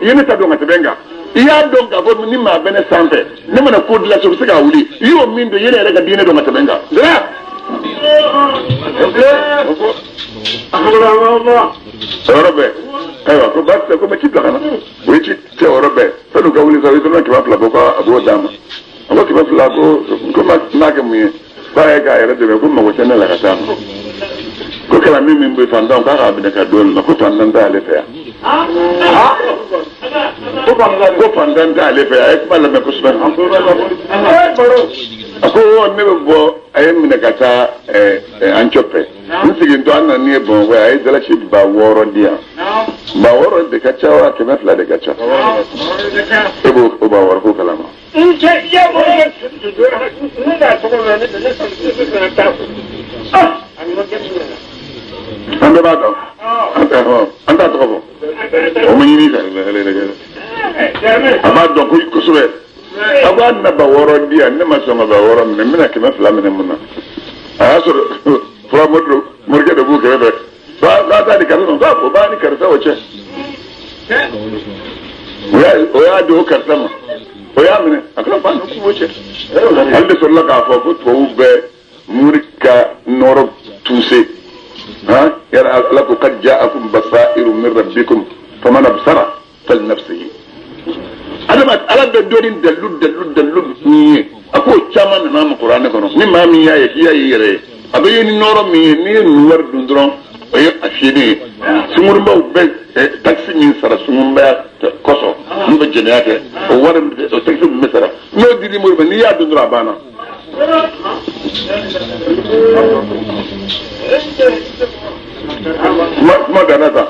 i ye ne ta dɔn ka tɛmɛ n kan. I y'a dɔn k'a fɔ ni maa bɛ ne sanfɛ, ne mana ko dilan so, o bɛ se k'a wuli. I y'o min dɔn, i ye ne yɛrɛ ka diinɛ dɔn ka tɛmɛ n kan. O yɔrɔ bɛɛ, ayiwa, ko baasi tɛ, ko n bɛ ci bila ka na. O ye ci cɛ. O yɔrɔ bɛɛ, san'u ka wuli sa, o ye dɔrɔmɛ 200 bɔ k'a b'o d'a ma. A ko 200, ko n b'a kɛ mun ye? K'a ye k'a yɛrɛ dɛmɛ, ko mago tɛ ne la ka taa ma. Ko kalanden min bɛ fantan, k'a k'a minɛ ka don ma, ko fantan t'ale fɛ yan, ko fantan t'ale fɛ yan. A ye kuma lamɛn kosɛbɛ. A ko ne bɛ bɔ. A ye minɛ ka taa an cɔpɛ n segintɔ, an nana ni ye Bamakɔ yan. A ye dalasi 6000 di yan. 6000 de ka ca wa 200 de ka ca? E b'o o 6000 ko kalama. N cɛ i y'a bɔ ne n'a tɔgɔ la, ne ne ne t'a fɔ. An bɛɛ b'a dɔn, an t'a tɔgɔ fɔ, o ma ɲini fɛ, a b'a dɔn ko kosɛbɛ. A ko a nana 6000 di yan, ne ma sɔn ka 6000 minɛ, n bɛna 200 minɛ mun na? A y'a sɔrɔ fura morikɛ dɔ b'u kɛrɛfɛ, k'a t'a di karisa ma, k'a o b'a ni karisa o cɛ. O y'a di o karisa ma, o y'a minɛ, a ko ba n'o cɛ. Ale de sɔrɔla k'a fɔ ko tubabuw bɛ mori ka nɔɔrɔ tuse han. Yala Ala ko qad ja'akum basairu min rabbikum faman absara falinafsihi. Adama Ala bɛ dɔ ni dalilu dalilu dalilu min ye, a k'o caman nana ma kuranɛ kɔnɔ. Ni maa min y'a ye k'i y'a ye i yɛrɛ ye, a bɛ ye ni nɔɔrɔ min ye, n'i ye ninnu wari dun dɔrɔn, o ye a fiyɛli ye. Sunkurunbaw bɛ takisi min sara sunkurunbaya kosɔn, n'u bɛ jɛnɛya kɛ, o wari, o takisi min bɛ sara, n'o dir'i ma, n'i y'a dun dɔrɔn, a banna. Kuma danna sa.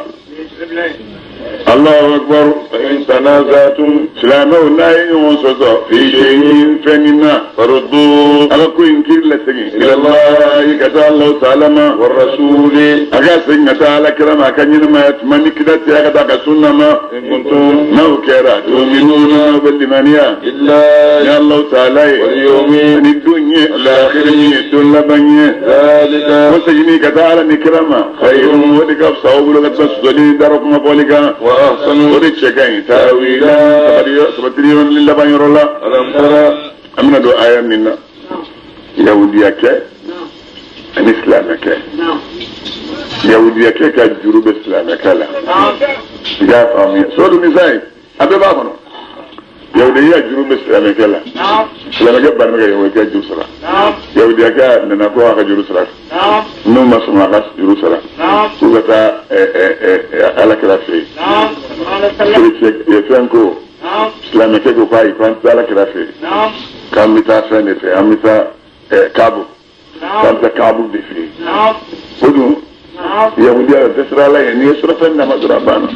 Allahu akbar. Fa in tanazatum, silamɛw, n'a ye ɲɔgɔn sɔsɔ fi shay'in, fɛn min na, faruddu, ala ko in kiri lasegin, ilallahi, ka taa Allahu taala ma, wa rasuli, a ka segin ka taa ala kira ma, a ka ɲɛnamaya tuma ni kira tɛ, a ka taa a ka sunna ma. In kuntum, n'aw kɛra, tuminuna, bɛ limaniya billahi ni Allahu taala ye, wal yawmi ni don ye, al-akhir ye don laban ye. Zalika, ko seginni ka taa ala ni kira ma, khayrun, o de ka fisa aw bolo ka tɛmɛ sɔsɔli ni dara kuma fɔli kan. Wa ahsanu, O de cɛ ka ɲi taawila, sabatili yɔrɔ ni laban yɔrɔ la. Alam tara, An bɛna don aya min na, yahudiyakɛ ani silamɛkɛ, yahudiyakɛ ka juru bɛ silamɛkɛ la. I k'a faamuya, sɔrɔ nisa ye, a bɛɛ b'a kɔnɔ. Yahudiya juru bɛ silamɛkɛ la, silamɛkɛ bannen bɛ ka yahudiyakɛ juru sara. Yahudiyakɛ nana ko a ka juru sara, n'u ma sɔn a ka juru sara, k'u ka taa ala kira fɛ yen. Chrétien fɛn ko, silamɛkɛ ko k'ayi, k'an tɛ ala kira fɛ yen, k'an bɛ taa fɛn de fɛ, an bɛ taa Kaabu, k'an bɛ taa Kaabu de fɛ yen. O dun yahudiya tɛ siran ala ɲɛ, n'i ye surafɛn d'a ma dɔrɔn, a banna.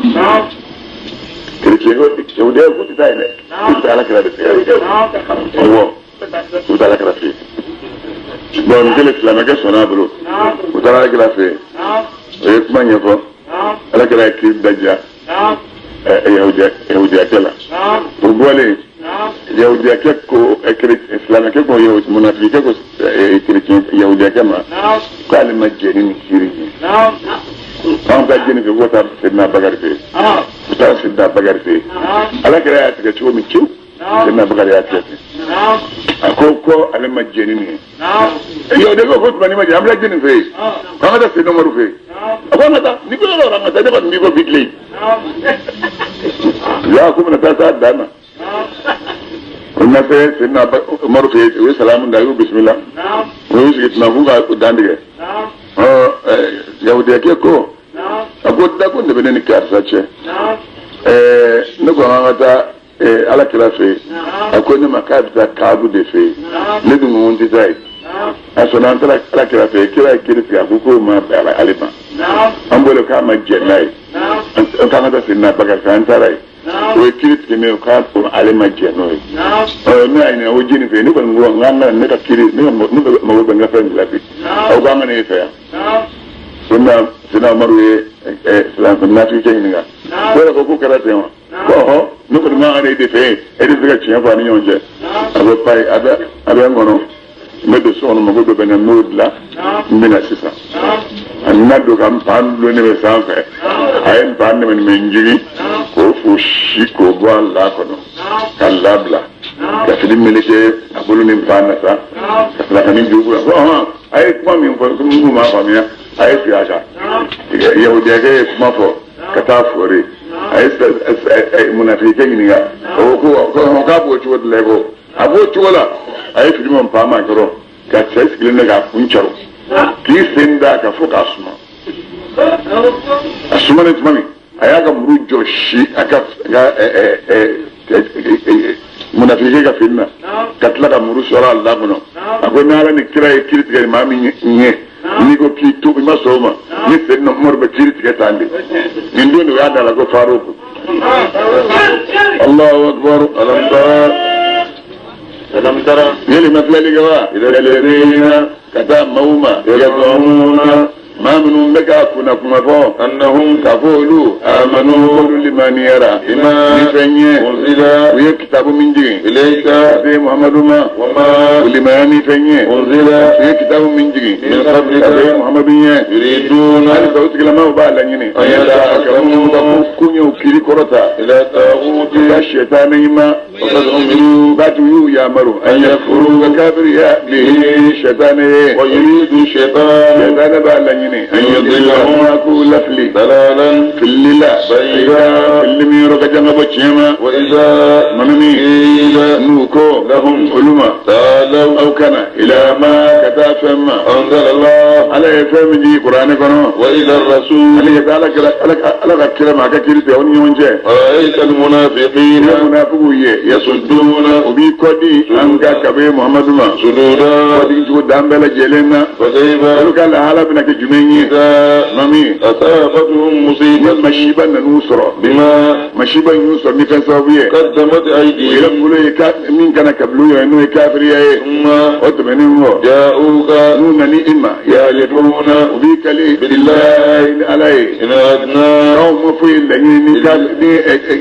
Chrétien ko, yahudiya ko tɛ taa yen dɛ, k'u bɛ taa ala kira de fɛ yen. Awɔ, u bɛ taa ala kira fɛ yen. Bon, nin kelen, silamɛkɛ sɔnna a bolo, u taara ala kira fɛ yen. O ye kuma ɲɛfɔ, ala kira ye kiri daja yahudiyakɛ la. O bɔlen, yahudiyakɛ ko silamɛkɛ ko, munafikɛ ko chrétien yahudiyakɛ ma k'ale ma jɛn ni nin kiri ye, an ka jɛni fɛ k'o taa Sedina Bakari fɛ yen. U taara Sedina Bakari fɛ yen. Ala kira y'a tigɛ cogo min cewu, Sedina Bakari y'a tigɛ ten. A ko ko ale ma jɛn ni nin ye. Yo de ko ko tuma ni ma jɛn, an bila jɛni fɛ yen. K'an ka taa Seydina Umaru fɛ yen. A ko an ka taa, ni ko yɔrɔ an ka taa, ne kɔni b'i kɔ bi tile. Ya ko bɛna taa s'a dan na. O na se Seydina Umaru fɛ yen, u ye salamu da, u y'u bisimila. U y'u sigi tuma k'u ka dan tigɛ. Ɔ yahudiyakɛ ko, a ko dakun de bɛ ne ni karisa cɛ. Ne ko an ka taa Ala kira fɛ yen. A ko ne ma k'a bɛ taa Kaabu de fɛ yen. Ne dun ko n tɛ taa yen. A sɔnna, an taara Ala kira fɛ yen. Kira ye kiri tigɛ, a ko k'o ma bɛn ale ma. An bɔlen k'a ma jɛn n'a ye. An k'an ka taa Seydina Bakari fɛ, an taara yen. O ye kiri tigɛ ne ye k'a ale ma jɛn n'o ye. Ɔ ne y'a ɲininka ko jɛni fɛ yen, ne kɔni ko n k'an ka ne ka kiri, ne mago bɛ n ka fɛn de la bi. Aw ko an ka na e fɛ yan. Seydina Umaru ye munafikɛ ɲininka. O yɛrɛ ko k'o kɛra ten wa? Ko ɔhɔ, ne kɔni man kan e de fɛ yen, e de bɛ se ka tiɲɛ fɔ a ni ɲɔgɔn cɛ. A ko payi, a bɛ n kɔnɔ, n bɛ don so kɔnɔ, mago dɔ bɛ n na, n b'o dilan, n bɛ na sisan. A nana don ka npan dulon ne bɛ sanfɛ, a ye npan nɛmɛ nɛmɛ n jigin k'o fosi k'o bɔ a la kɔnɔ ka labila ka fini meleke a bolo ni npan na sa ka tila ka ni jugu la. Ko ɔhɔn, a ye kuma min fɔ, n m'a faamuya, a ye sigi a kan. Yahudiyakɛ ye kuma fɔ ka taa fori, a ye munafikɛ ɲininka, o ko k'a b'o cogo de la, ko a b'o cogo la. A ye fini ma npan ma kɔrɔ ka cɛ sigilen bɛ k'a kun caro k'i sen da ka fo k'a suma. A sumanen tuma min, a y'a ka muru jɔ si a ka munafikɛ ka fini na ka tila ka muru sɔrɔ a la kɔnɔ. A ko ni Ala ni kira ye kiri tigɛ maa min ɲɛ, n'i ko k'i to i ma sɔn o ma, ni Seydina Umaru bɛ kiri tigɛ tan de. Nin don de o y'a da la ko Faruku. Allahu akbar. Alam tara, alam tara. Yeli ma filɛli kɛ wa? Ilalladhina, ka taa maaw ma. Yazumuna. Maa minnu bɛ k'a kunna kuma fɔ. Annahum. K'a fɔ olu. Amanu. Olu limaniyara. Bima. Ni fɛn ye. Unzila. U ye kitabu min jigin. Ilayka. Ka se Muhamadu ma. Wama. U limaniya ni fɛn ye. Unzila. U ye kitabu min jigin. Min qablika. Ka se Muhamadu ɲɛ. Yuriduna. Halisa o tigilamaw b'a laɲini. An yatahakamu. Ka koɲɛw kiri kɔrɔta. Ila taghuti. Ka sɛtanɛ ma. Waqad umiru. Batu y'u yamaru. An yakfuru. Ka kafiriya bihi sɛtanɛ ye. Wa yuridu shaytan. Sɛtanɛ b'a laɲini. An yudillahum. K'u lafili. Dalalan. Fili la. Ba'ida. Fili min yɔrɔ ka jan ka bɔ tiɲɛ ma. Wa idha. Mana min. Qila. N'u ko. Lahum. Olu ma. Ta'alaw. Aw kana. Ila ma ka taa fɛn ma. Anzala Allah. Ala ye fɛn min jigin kuranɛ kɔnɔ. Wa ila rasul. Ani ka taa Ala kira Ala ka kira ma a ka kiri tigɛ aw ni ɲɔgɔn cɛ. Ra'ayta al-munafiqina. I munafigiw ye. Yasudduna. U b'i kɔdi an ka kabe Muhamadu ma. Sududa. Kɔdigi cogo dan bɛɛ lajɛlen na. Fa kayfa. Olu ka lahala bɛna kɛ jumɛn ye? Idha. Mami. Asabatuhum musibatu. Ni masiba nan'u sɔrɔ. Bima. Masiba y'u sɔrɔ ni fɛn sababu ye. Qaddamat aydihim. U yɛrɛ bolo ye min kana kabila u yɛrɛ n'o ye kafiriya ye. Thumma. O tɛmɛnen kɔ. Ja'uka. N'u nana i ma. Yahlifuna. U b'i kali. Billahi. Ni Ala ye. In aradna. Anw ma foyi laɲini ni ka ni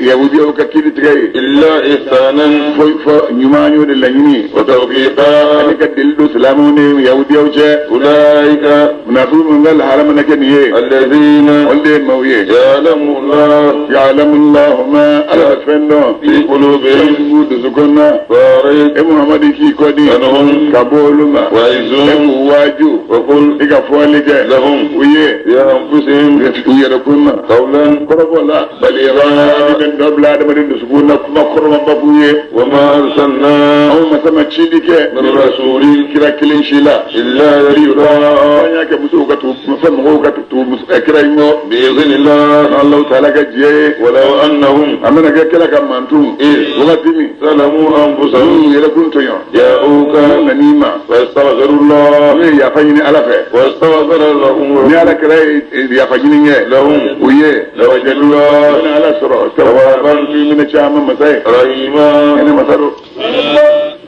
yahudiyaw ka kiri tigɛ ye. Illa ihsanan. Fo fo ɲuman y'o de laɲini. Wa tawfiqa. Ani ka deli don silamɛw ni yahudiyaw cɛ. Ulaika. Munafiki minnu ka lahala mana kɛ nin ye. Alladhina. Olu de ye maaw ye. Ya'lamu Allah. Ya'lamu Allahu ma Ala bɛ fɛn dɔn. Fi qulubihim. Fɛn b'u dusukun na. Fa'rid. E Muhamadu k'i kɔ di. Anhum. Ka bɔ olu ma. Wa'izhum. E k'u waaju. Wa qul. I ka fɔli kɛ. Lahum. U ye. Fi anfusihim. U yɛrɛ kun na. Qawlan. Kɔrɔfɔ la. Baligha. I bɛ dɔ bila adamaden dusukun na kuma kɔrɔmaba f'u ye. Wa ma arsalna. Anw masa ma cili kɛ. Min rasulin. Kira kelen si la. Illa liyuta'a. An y'a kɛ musow ka tugu fɛn mɔgɔw ka tugu kira in kɔ. Bi idhnillah. Allahu ta'ala ka diɲɛ ye. Walaw annahum. A mana kɛ kira ka mantun. Wagati min. Zalamu anfusahum. N'u yɛrɛ kun tɔɲɔ. Ja'uka. N'u nan'i ma. Wastaghfirullah. N'u ye yafa ɲini Ala fɛ. Wastaghfara lahum. Ni Ala kira ye yafa ɲini kɛ. Lahum. U ye. Lawajadullah. U bɛna Ala sɔrɔ. Tawwaban. Minɛ caman masa ye. Rahima. Hinɛ masa don.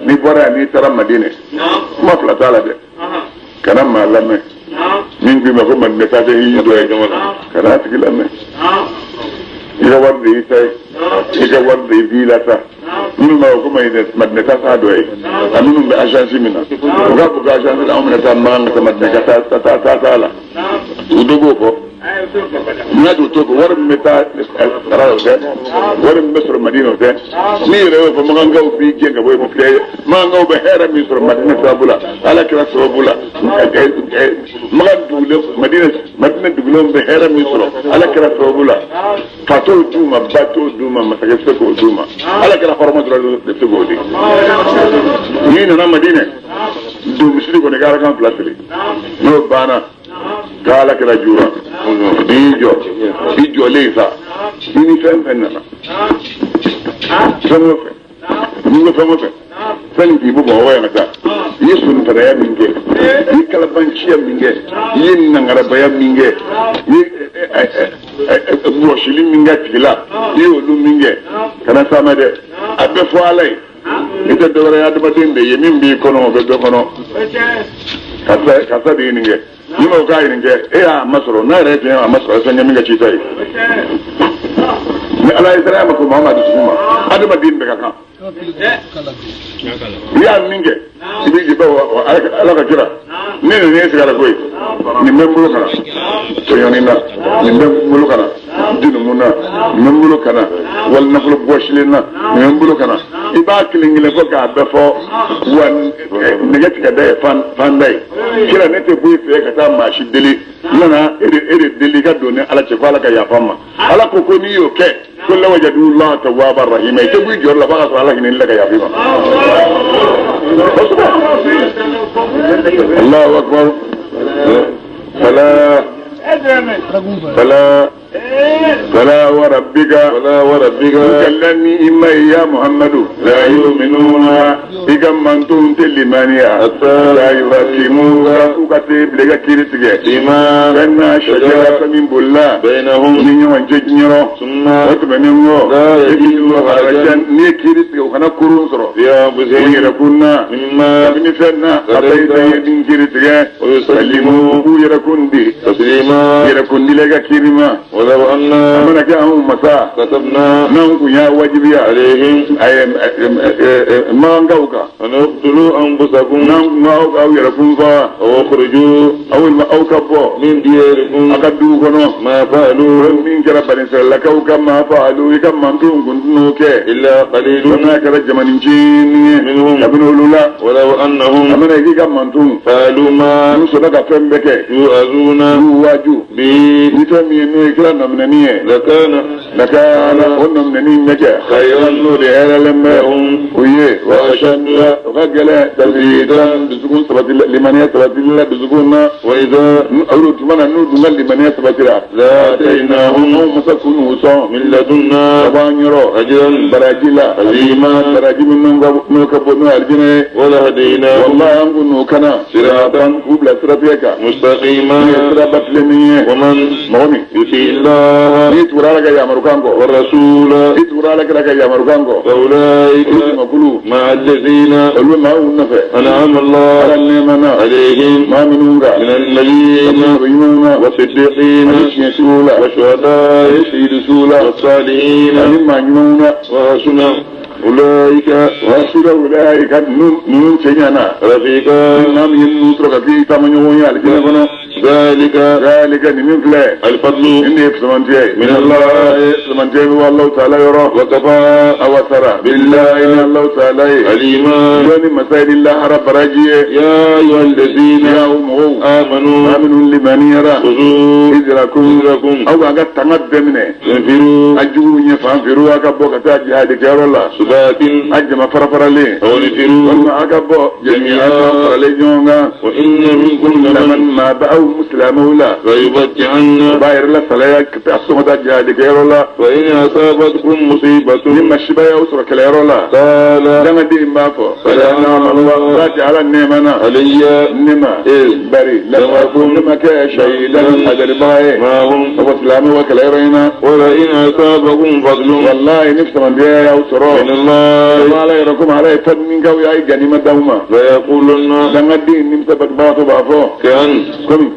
N'i bɔra yan n'i taara Madinɛ. Kuma fila t'a la dɛ. Kana maa lamɛn. Min k'i ma ko Madinɛ taa tɛ hiji dɔ ye. Kana a tigi lamɛn. I ka wari de y'i ta ye. I ka wari de b'i la sa. Minnu b'a fɔ ko Madinɛ taa t'a dɔ ye. A minnu bɛ agence min na. U k'a fɔ ko agence la anw bɛna taa Makan ka taa Madinɛ ka taa taa taa la. U dɔ b'o fɔ. N'a t'o to wari min bɛ taa sara o tɛ, wari min bɛ sɔrɔ Madina o tɛ. N'i yɛrɛ y'o fɔ, makankaw b'i gɛn ka bɔ yen filɛ. Makankaw bɛ hɛrɛ min sɔrɔ Madina sababu la, Ala kira sababu la. Makan dugulen, Madina dugulenw bɛ hɛrɛ min sɔrɔ Ala kira sababu la. Fa t'o d'u ma, ba t'o d'u ma, masakɛ tɛ se k'o d'u ma. Ala kira hɔrɔma dɔrɔn de se k'o di. N'i nana Madina, don misiri kɔnɔ, i ka arakan fila siri. N'o banna, k'Ala kira jura n'i jɔ, i jɔlen sa, i ni fɛn fɛn nana, fɛn o fɛn, n'i ko fɛn o fɛn, fɛn k'i bɔ Bamakɔ yan ka taa, i ye sonfaraya min kɛ, i ye kalabanciya min kɛ, i ye nangarabaya min kɛ, i ye wɔsili min kɛ tigi la, i y'olu min kɛ, kana saama dɛ, a bɛ fɔ Ala ye. I tɛ dɔwɛrɛ ye, adamaden de ye, min b'i kɔnɔ o bɛ dɔ kɔnɔ. Karisa de ye nin kɛ, ni ma ko k'a ye nin kɛ, e y'a masɔrɔ, n'a yɛrɛ ye tiɲɛ a masɔrɔ, fɛn kɛ min ka ci ta ye. Ni Ala ye sariya ma ko maa ma dusukun ma, adamaden bɛɛ ka kan. I y'a min kɛ, i b'i jɔ Ala ka kira. Ne nana e sigi a la koyi, nin bɛ n bolo ka na tɔɲɔni na, nin bɛ n bolo ka na junumu na, nin bɛ n bolo ka na wali nafolo bɔsilen na, nin bɛ n bolo ka na. I b'a kelen kelen fɔ k'a bɛɛ fɔ, wa nɛgɛ tigɛ da ye fan da ye. Kira, ne tɛ bɔ i fɛ ka taa maa si deli, n nana e de deli i ka don ni Ala cɛ ko Ala ka yafa n ma. Ala ko ko n'i y'o kɛ, ko lawajadullah tawwaba rahima, i tɛ bɔ i jɔyɔrɔ la f'a ka sɔrɔ Ala hinɛ la ka yafa i ma. Allahu akbar. Fala fala fala wa rabbika, fala wa rabbika, kallani imma ya Muhammadu, la yu'minuna, i ka mantonw tɛ limaniya, la yuhakimuka, k'u ka se bila i ka kiiri tigɛ, bima fɛn na shajara, fɛn min bolila bainahum, ni ɲɔgɔn cɛ diɲɛrɔ. Summa o tɛmɛnen kɔ, yajidu harajan, n'i ye kiiri tigɛ, u kana kurun sɔrɔ fi u anfusihim yɛrɛ kun na, mimma kabini fɛn na a bɛɛ ye min kiiri tigɛ, wa yusallimu k'u yɛrɛ kun di taslima. Yɛrɛ kun dila i ka kiiri ma. Walaw A anna mana kɛ anw masa, katabna n'anw kun y'a wajibiya alayhim makankaw kan, an uqtulu anfusakum, n'an kun aw aw yɛrɛ kun faga, aw ukhruju aw walima aw ka bɔ min diyarikum, aw ka dugu kɔnɔ, ma fa'alu, min kɛra banisiralakaw ka ma fa'alu, i ka mantonw kun t'o kɛ, illa qalilun fo n'a kɛra jamanicinin ye minhum, kabini olu la. Walaw A annahum mana k'i ka mantonw fa'alu ma n'u sɔnna ka fɛn bɛɛ kɛ, yu'azuna n'u waaju bi, ni fɛn min ye n'o ye kira nɔminɛni ye, lakana lakana o nɔminɛni in bɛ kɛ khayran n'o de hɛrɛlen bɛ lahum o ye, wa ashadda o ka gɛlɛn tasbitan, dusukun sabati, limaniya sabatili la dusukun na. Wa idha Olu tuma na n'u dun ka limaniya sabatira, la ataynahum anw masa k'u n'u sɔn min ladunna ka bɔ an yɔrɔ ajran baraji la, azima, baraji min n'o ka bon n'o ye alijinɛ ye. Wa lahadaynahum Wallahi an k'u n'u kana siratan k'u bila siratigɛ kan, mustaqima. N'o ye siraba tilennen ye. Wa man Mɔgɔ min yuti illaha n'i tugura Ala ka yamarukan kɔ, wa rasula, i tugura Ala kira ka yamarukan kɔ, fa olu ulaika jamakulu ma'a alladhina olu bɛ maaw nɔfɛ an'ama Ala Allah nɛɛma na alayhim maa minnu kan, min an-nabiyyin nabi ɲumanw na, was-siddiqin ani tiɲɛtigiw la, wash-shuhada'i ani seyidusuw la, was-salihin ani maa ɲumanw na. Wa hasuna ulaika Wasura ulaika, ninnu cɛ ɲana rafiqa. Maa min ye ninnu sɔrɔ ka k'i taamaɲɔgɔn ye alijinɛ kɔnɔ. Dhalika Zalika, nin min filɛ, al-fadlu nin de ye fisamantiya ye min Allah, fisamantiya bɛ Alahu taala yɔrɔ. Wa kafa Awa sara billahi ni Alahu taala ye alima, dɔnni masa ye ni lahara baraji ye. Ya ayyuha alladhina Ya aw mɔgɔw, amanu, maa minnu limaniyara, khudhu hijrakum, hijrakum, aw k'an ka tanga bɛɛ minɛ infiru, a juguw ɲɛ fan feere, aw ka bɔ ka taa jihadi kɛyɔrɔ la, subatin, a jama fara faralen, aw infiru, walima a ka bɔ jami'a faralen ɲɔgɔn kan. Wa inna minkum laman laman maa bɛ aw silamɛw la, la yubatti'anna, u b'a yɛrɛ la salaya ka taa sɔn ka taa jihadi kɛyɔrɔ la. Wa in asabatkum Ni musibatun, masiba y'aw sɔrɔ kɛlɛyɔrɔ la, qala, dangaden b'a fɔ Qad ti Ala nɛɛma na alayya ne ma iz bari lam ne ma kɛ shahidan hadaribaga ye ma'ahum, ka bɔ silamɛw ka kɛlɛyɔrɔ in na. Wa la in asabakum fadlun Wallahi ni fisamantiya y'aw sɔrɔ min Allah, Ala yɔrɔ, komi Ala ye fɛn min k'aw ye, a ye ganima d'aw ma, la yaqulunna, dangaden nimisa bagatɔ b'a fɔ ka'an komi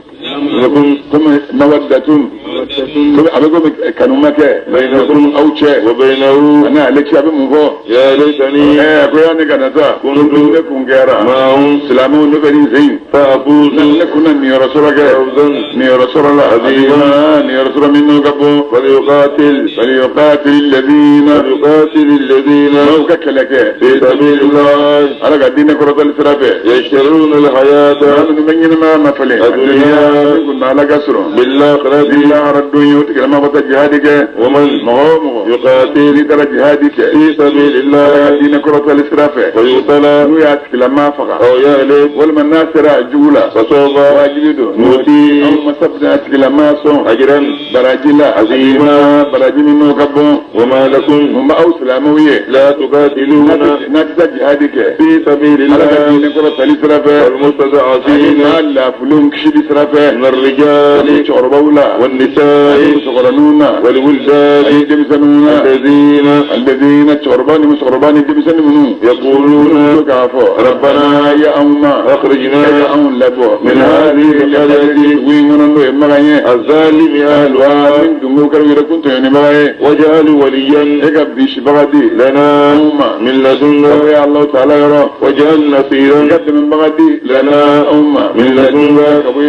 lakum komi mawaddatun. A bɛ komi kanu ma kɛ بينكم aw cɛ وبينه ani ale cɛ a bɛ mun fɔ يا ليتني a ko ya ne kana taa كنت ne kun kɛra معهم silamɛw ne bɛ nin sen فأفوز ne kun na niyɔrɔ sɔrɔ kɛ فوزا niyɔrɔ sɔrɔ la عظيما niyɔrɔ sɔrɔ min n'o ka bon فليقاتل فليقاتل الذين فليقاتل الذين n'aw ka kɛlɛ kɛ في سبيل الله ala ka diinɛ kɔrɔtali sira fɛ يشترون الحياة maa minnu bɛ ɲɛnɛmaya mafalen الدنيا min kun ala ka sɔrɔ بالآخرة ni lahara don ye o tigilama bɛ taa jihadi kɛ ومن mɔgɔ o mɔgɔ يقاتل n'i taara jihadi kɛ في سبيل ala ka الله diinɛ kɔrɔtali sira fɛ فيقتل n'u y'a tigilama faga أو يهلك walima n'a sera a jugu la فسوف wajibi don نؤتيه anw masa bɛna a tigilama sɔn أجرا baraji la عظيما baraji min n'o ka bon وما لكم mun b'aw silamɛw ye لا تقاتلون n'a tɛ taa jihadi kɛ في سبيل ala ka الله diinɛ kɔrɔtali sira fɛ والمستضعفين n'a lafulenw kisili sira fɛ من الرجال ani cɛkɔrɔbaw la ani والنساء musokɔrɔninw na والولدان ani denmisɛnninw na الذين alladhina cɛkɔrɔba ni musokɔrɔba ni denmisɛnnin minnu يقولون n'u k'a fɔ ربنا ya anw ma أخرجنا e ka anw labɔ من هذه القرية dugu in kɔnɔ n'o ye magan ye الظالم أهلها min dungo kɛra u yɛrɛ kun tɔɲɔnibaga ye واجعل وليا e ka bisibaga di لنا anw ma من ka لدنك bɔ Alahu taala yɔrɔ واجعل i نصيرا ka dɛmɛbaga di لنا anw ma من لدنك ka bɔ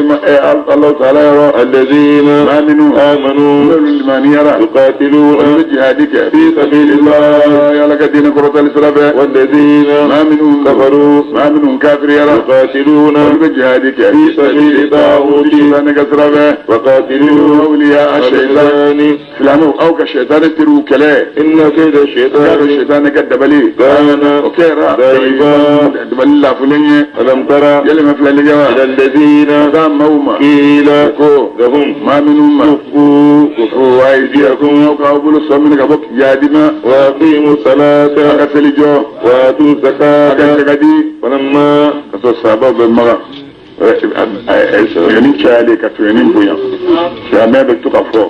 Alahu taala yɔrɔ الذين maa minnu آمنوا n'olu limaniyara olu يقاتلون bɛ jihadi kɛ في سبيل الله ala ka diinɛ kɔrɔtali sira fɛ والذين maa minnu كفروا maa minnu kafiriyara يقاتلون olu bɛ jihadi kɛ في سبيل الطاغوت sitanɛ ka sira fɛ وقاتلوا awliya ash-shaytan الشيطان silamɛw aw ka shaytanɛ teriw kɛlɛ إن كيد k'a dɔn الشيطان shaytanɛ ka dabali كان o kɛra ضعيفا dabali lafulen ye ألم تر yɛlɛma filɛli kɛ wa إلى الذين taa maaw ma قيل ko لهم maa minnu ma كفوا ko aydiyakum aw k'aw bolo sɔ minɛ ka bɔ jihadi ma وأقيموا a ka الصلاة seli jɔ وآتوا a ka الزكاة jaga di فلما ka sɔrɔ sabaw bɛ maga tɔɲɔni cayalen ka tɔɲɔni bonya silamɛya bɛ to ka fɔ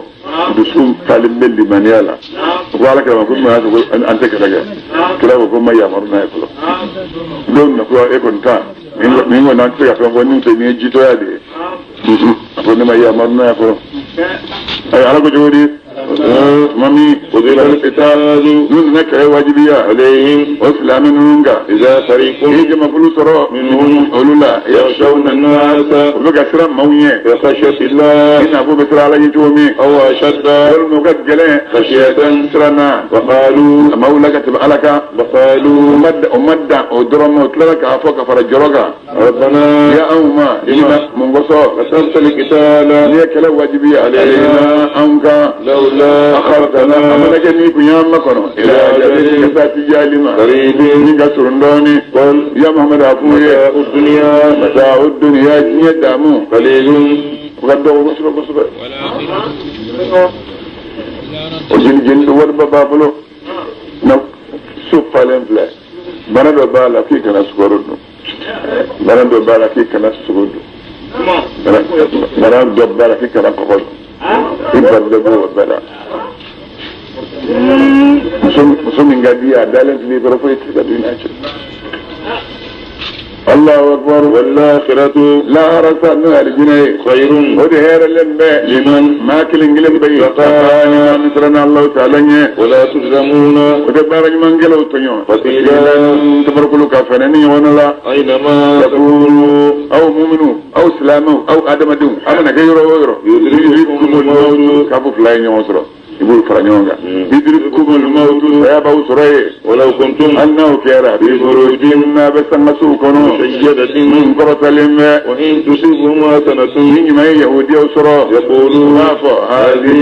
dusu falen bɛ limaniya la u ko ala kira ma ko mun y'a to ko an tɛ kɛlɛ kɛ kira ko ko n ma yamaru n'a ye fɔlɔ don min na ko e kɔni ta nin kɔni an tɛ se ka fɛn fɔ nin tɛ nin ye jitɔya de ye a ko ne ma yamaru n'a ye fɔlɔ ayi ala ko cogo di tuma min قضي القتال n'u nana kɛlɛ wajibiya عليهم o silamɛ ninnu kan إذا فريق i ye jamakulu sɔrɔ منهم olu la يخشون الناس u bɛ ka siran maaw ɲɛ كخشية الله i n'a fɔ u bɛ siran ala ɲɛ cogo min أو أشد walima u ka gɛlɛn خشية siran na وقالوا a maaw la ka tɛmɛ ala kan وقالوا o ma dan o dɔrɔn ma o tilala k'a fɔ ka fara jɔrɔ kan ربنا ya anw ma lima mun kosɔn كتبت القتال n'i ye kɛlɛ wajibiya علينا anw kan لولا akhartana a mana kɛ n'i kun y'an makɔnɔ ila ajalin ka taa tijali ma قريب min ka surun dɔɔnin قل ya Muhammadu a f'u ye متاع الدنيا mata'u dunya diɲɛ damu قليل o ka dɔgɔ kosɛbɛ kosɛbɛ o jeni jeni wariba b'a bolo na so falen filɛ bana dɔ b'a la k'i kana sukaro dun bana dɔ b'a la k'i kana sogo dun bana dɔ b'a la k'i kana kɔgɔ dun i balilen b'o bɛɛ la muso min ka di ye a dalen tun b'i kɔrɔ foyi tɛ se ka dun i n'a cɛ Allahu akbar والآخرة lahara sa n'o ye alijinɛ ye خير o de hɛrɛlen bɛ لمن maa kelen kelen bɛ yen Taqa. ni maa min siranna Allahu taala ɲɛ ولا تظلمون o tɛ baara ɲumankɛlaw tɔɲɔ فتيلا tabarikolo ka fɛnɛ ni ɲɔgɔn la أينما takunu aw muminu aw silamɛw aw adamadenw aw mana kɛ yɔrɔ o yɔrɔ يدرككم الموت k'a fɔ fila ye ɲɔgɔn sɔrɔ i b'olu fara ɲɔgɔn kan yudrikumul mawtu saya b'aw sɔrɔ yen ولو كنتم hali n'aw kɛra fi burujin n'a bɛ sangasow kɔnɔ مشيدة min kɔrɔtalen bɛ وإن تصبهم حسنة ni ɲuman ye yahudiyaw sɔrɔ u يقولوا b'a fɔ hali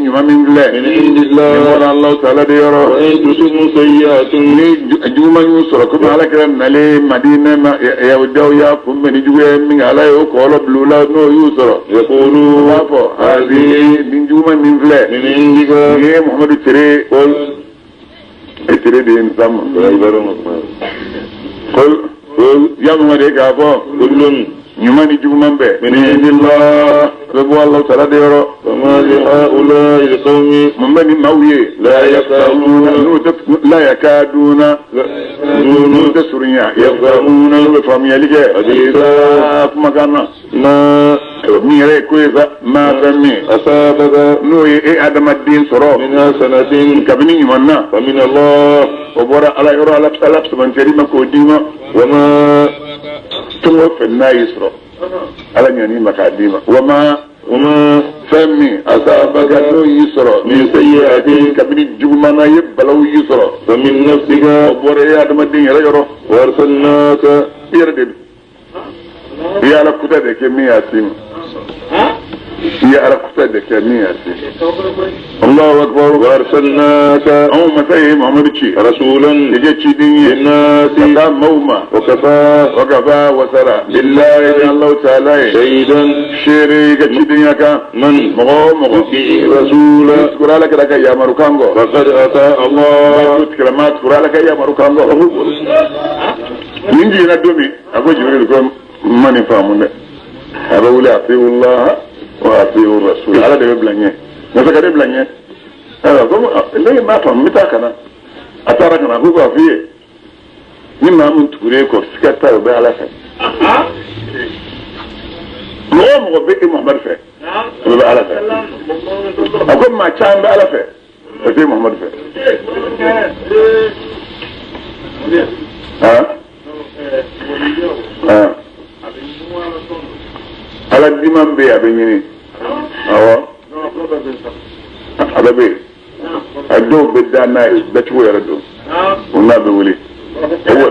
ɲuman min filɛ من عند nin الله bɔra Alahu taala de yɔrɔ وإن تصبهم سيئة ni juguman y'u sɔrɔ komi ala kɛra nalen Madina ma yahudiyaw y'a kunbɛn ni juguya ye min kɛ ala y'o kɔlɔlɔ bila u la n'o y'u sɔrɔ u يقولوا b'a fɔ hali nin juguman min filɛ من عندك nin ye Muhamadu tere قل e tere de ye nin s'an ma kol قل ya Muhamadu e k'a fɔ كل ɲuman ni juguman bɛɛ من عند الله a bɛ bɔ Alahu taala de yɔrɔ فما لهؤلاء القوم mun bɛ nin maaw ye لا يفقهون n'u tɛ la yakaduna n'u tɛ surunya yafqahuna n'u bɛ faamuyali kɛ حديثا kumakan na ما ayiwa don min yɛrɛ ye ko ye sa ma fɛn min أصابك n'o ye e adamaden sɔrɔ من حسنة kabini ɲuman na فمن الله o bɔra ala yɔrɔ ala ala sɛbɛntɛri ma k'o d'i ma وما fɛn o fɛn n'a y'i sɔrɔ ala ɲan'i ma k'a d'i ma wama وما fɛn min asabaka n'o y'i sɔrɔ من سيئة kabini juguman na ye balawu y'i sɔrɔ فمن o نفسك bɔra e adamaden yɛrɛ yɔrɔ وأرسلناك i yɛrɛ de don i ye ala kuta de kɛ min y'a s'i ma i ye ala kuta de kɛ min y'a s'i ma Allahu akbar وأرسلناك anw masa ye Muhammadu ci رسولا i kɛ ciden ye ka للناس taa maaw ma وكفى wa kafa wasara billahi Allahu ta'ala ye شهيدا seere i ka cidenya kan من mɔgɔ o mɔgɔ يطيع الرسول tugura ala kira ka yamaru kan kɔ فقد أطاع الله tigila maa tugura ala ka yamaru kan kɔ nin jiginna don min a ko Jibril ko n ma nin faamu dɛ a bɛ wuli atiyu Allah wa atiyu rasul ala de bɛ bila ɲɛ masakɛ de bila ɲɛ ayiwa ko ne m'a faamu n bɛ taa ka na a taara ka na ko k'a f'i ye ni maa min tugura e kɔ siga t'a la o bɛ ala fɛ mɔgɔ o mɔgɔ bɛ e Muhamadu fɛ o bɛ ala fɛ a ko maa caman bɛ ala fɛ o tɛ Muhamadu fɛ han han ala diman bɛ yen a bɛ ɲini awɔ a bɛɛ bɛ yen a dɔw bɛ da n'a ye dacogo yɛrɛ don o n'a bɛ wele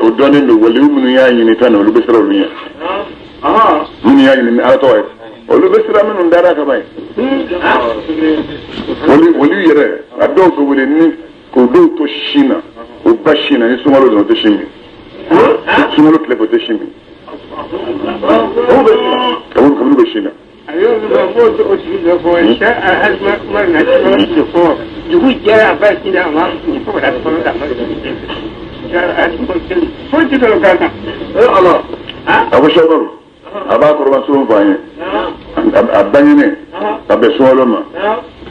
o dɔnnen don waliyu minnu y'a ɲini fɛn na olu bɛ siran olu ɲɛ minnu y'a ɲini ni ala tɔgɔ ye olu bɛ siran minnu dara kama ye waliyu yɛrɛ a dɔw bɛ wele ni k'o dɔw to sin na o ba sin na ni sunkalo donna o tɛ sin min sunkalo tile fɛ o tɛ sin min kabini bɛ sin na. A ko sɛkumaru a b'a kɔrɔba fɔ an ye a bangenen ka bɛn sunkalo ma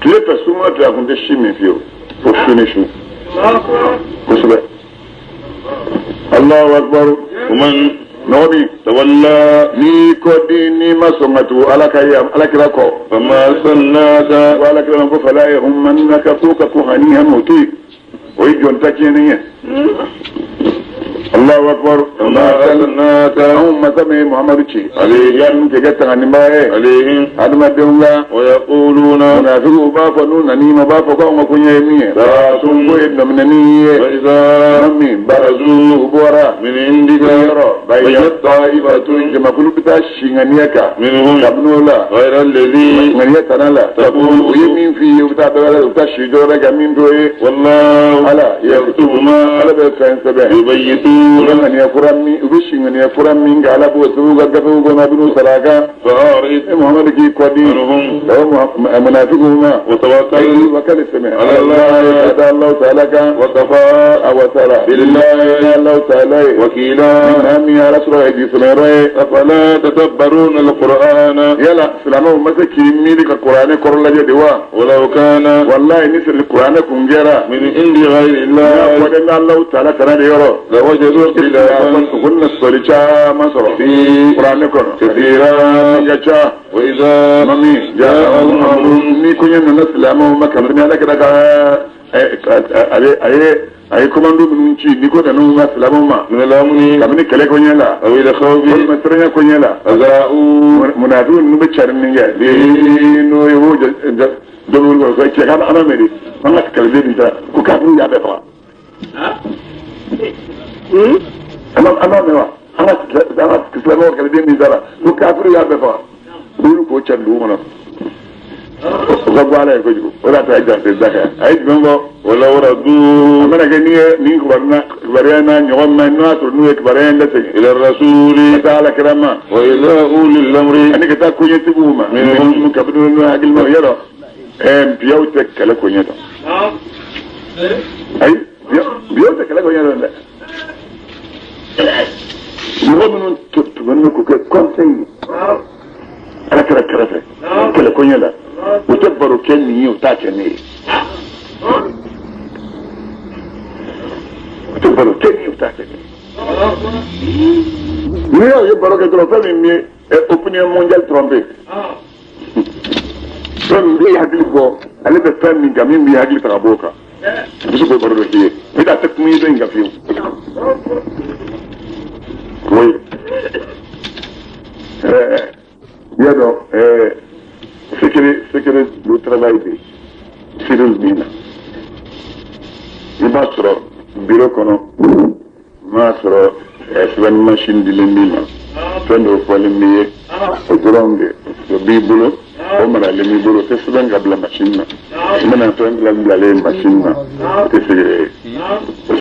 tile fɛ sunkalo tile a kun tɛ si min fiyewu fo su ni su kosɛbɛ Allahu akbar ومن mɔgɔ min تولى n'i ko den n'i ma sɔn ka tugu ala ka ala kira kɔ فما أرسلناك ko ala kira ma ko fala yahumannaka ko ka ko hani hami o to yen o ye jɔn ta tiɲɛnen ye Allahu akbar وما أرسلناك anw masa min ye Muhamadu ci عليهم yanni k'i kɛ tanganibaa ye عليهم adamadenw la ويقولون munafigiw b'a fɔ n'u nan'i ma b'a fɔ k'anw ka koɲɛ ye min ye طاعة ko ye nɔminɛni ye وإذا min barazu u bɔra من عندك yɔrɔ بيت طائفة jamakulu bɛ taa si ŋaniya kan منهم kabini o la غير الذي ŋaniya tana la u ye min f'i ye u bɛ taa dɔ wɛrɛ u bɛ taa si dɔ wɛrɛ kan min t'o ye والله ala يكتب ما ala bɛ fɛn sɛbɛn u bɛ يبيتون ŋaniya kura min u bɛ si ŋaniya kura min kan ala b'o sɛbɛn u ka gafew kɔnɔ a bɛ n'u sara a kan فأعرض e Muhamadu k'i kɔ di عنهم awɔ munafigiw ma وتوكل wakali sɛmɛ على الله ka da Alahu taala kan وكفى awasara بالله Alahu taala ye وكيلا maa min ye ala sɔrɔ ka jigi sɛmɛyɔrɔ ye أفلا تدبرون القرآن yala silamɛw ma se k'i miiri ka kuranɛ kɔrɔ lajɛ de wa ولو كان walayi ni seli kuranɛ kun kɛra من عند غير n'a الله fɔ dɛ n'Alahu taala tana de yɔrɔ لوجدوا اختلافا u ko na sɔli caman sɔrɔ فيه kuranɛ kɔnɔ كثيرا ka ca وإذا ma min جاءهم أمر ni koɲɛ nana silamɛw ma kabini ala kɛra ka a ye komando minnu ci ni ko nana ma silamɛw ma من الأمن kabini kɛlɛ koɲɛ la أو الخوف walima siranya koɲɛ la أذاعوا munafigiw ninnu bɛ cari min kɛ n'o ye o dɔ bɛ wuli k'o fɔ cɛ k'an mɛn de an ka kɛlɛden nin ta ko kafiriw y'a bɛɛ faga an b'a mɛn wa an ka silamɛw kɛlɛden min taara ko kafiriw y'a bɛɛ faga olu k'o cari dugu kɔnɔ o ka bɔ ala ye kojugu o de y'a to a ye janse da kɛ a ye jumɛn fɔ ولو a ردوا mana kɛ n'i ye nin kibaruya n'a ɲɔgɔn mɛn n'o y'a sɔrɔ n'u ye kibaruya in lasegin إلى الرسول ka taa ala kira ma وإلى أولي الأمر ani ka taa koɲɛtigiw ma minnu kabini n'u hakilimaw yɔrɔ biyaw tɛ kɛlɛ koɲɛ dɔn ayi biyaw tɛ kɛlɛ koɲɛ dɔn dɛ mɔgɔ minnu tuguni k'o kɛ conseil ye ala kɛra kɛrɛfɛ kɛlɛ koɲɛ la u tɛ baro kɛ nin ye u t'a kɛ ne ye u tɛ baro kɛ nin ye u t'a kɛ ne ye n'i y'o ye baro kɛ dɔrɔn fɛn min ye opinion mondiale trompée Fɛn min b'i hakili bɔ, ale bɛ fɛn min kan, min b'i hakili ta ka bɔ o kan, a bɛ se k'o baro dɔ k'i ye. Ne t'a tɛ kuma i dɔ in kan fiyewu. Oui, i y'a dɔn, secret du travail bɛ yen, cellule min na i b'a sɔrɔ bureau kɔnɔ, i b'a sɔrɔ sɛbɛnni machine dilen b'i ma, fɛn dɔw fɔlen b'i ye, o dɔrɔn de o b'i bolo, o maralen b'i bolo, o tɛ sɛbɛn ka bila machine na. I mana fɛn bila bilalen machine na, o tɛ secret ye.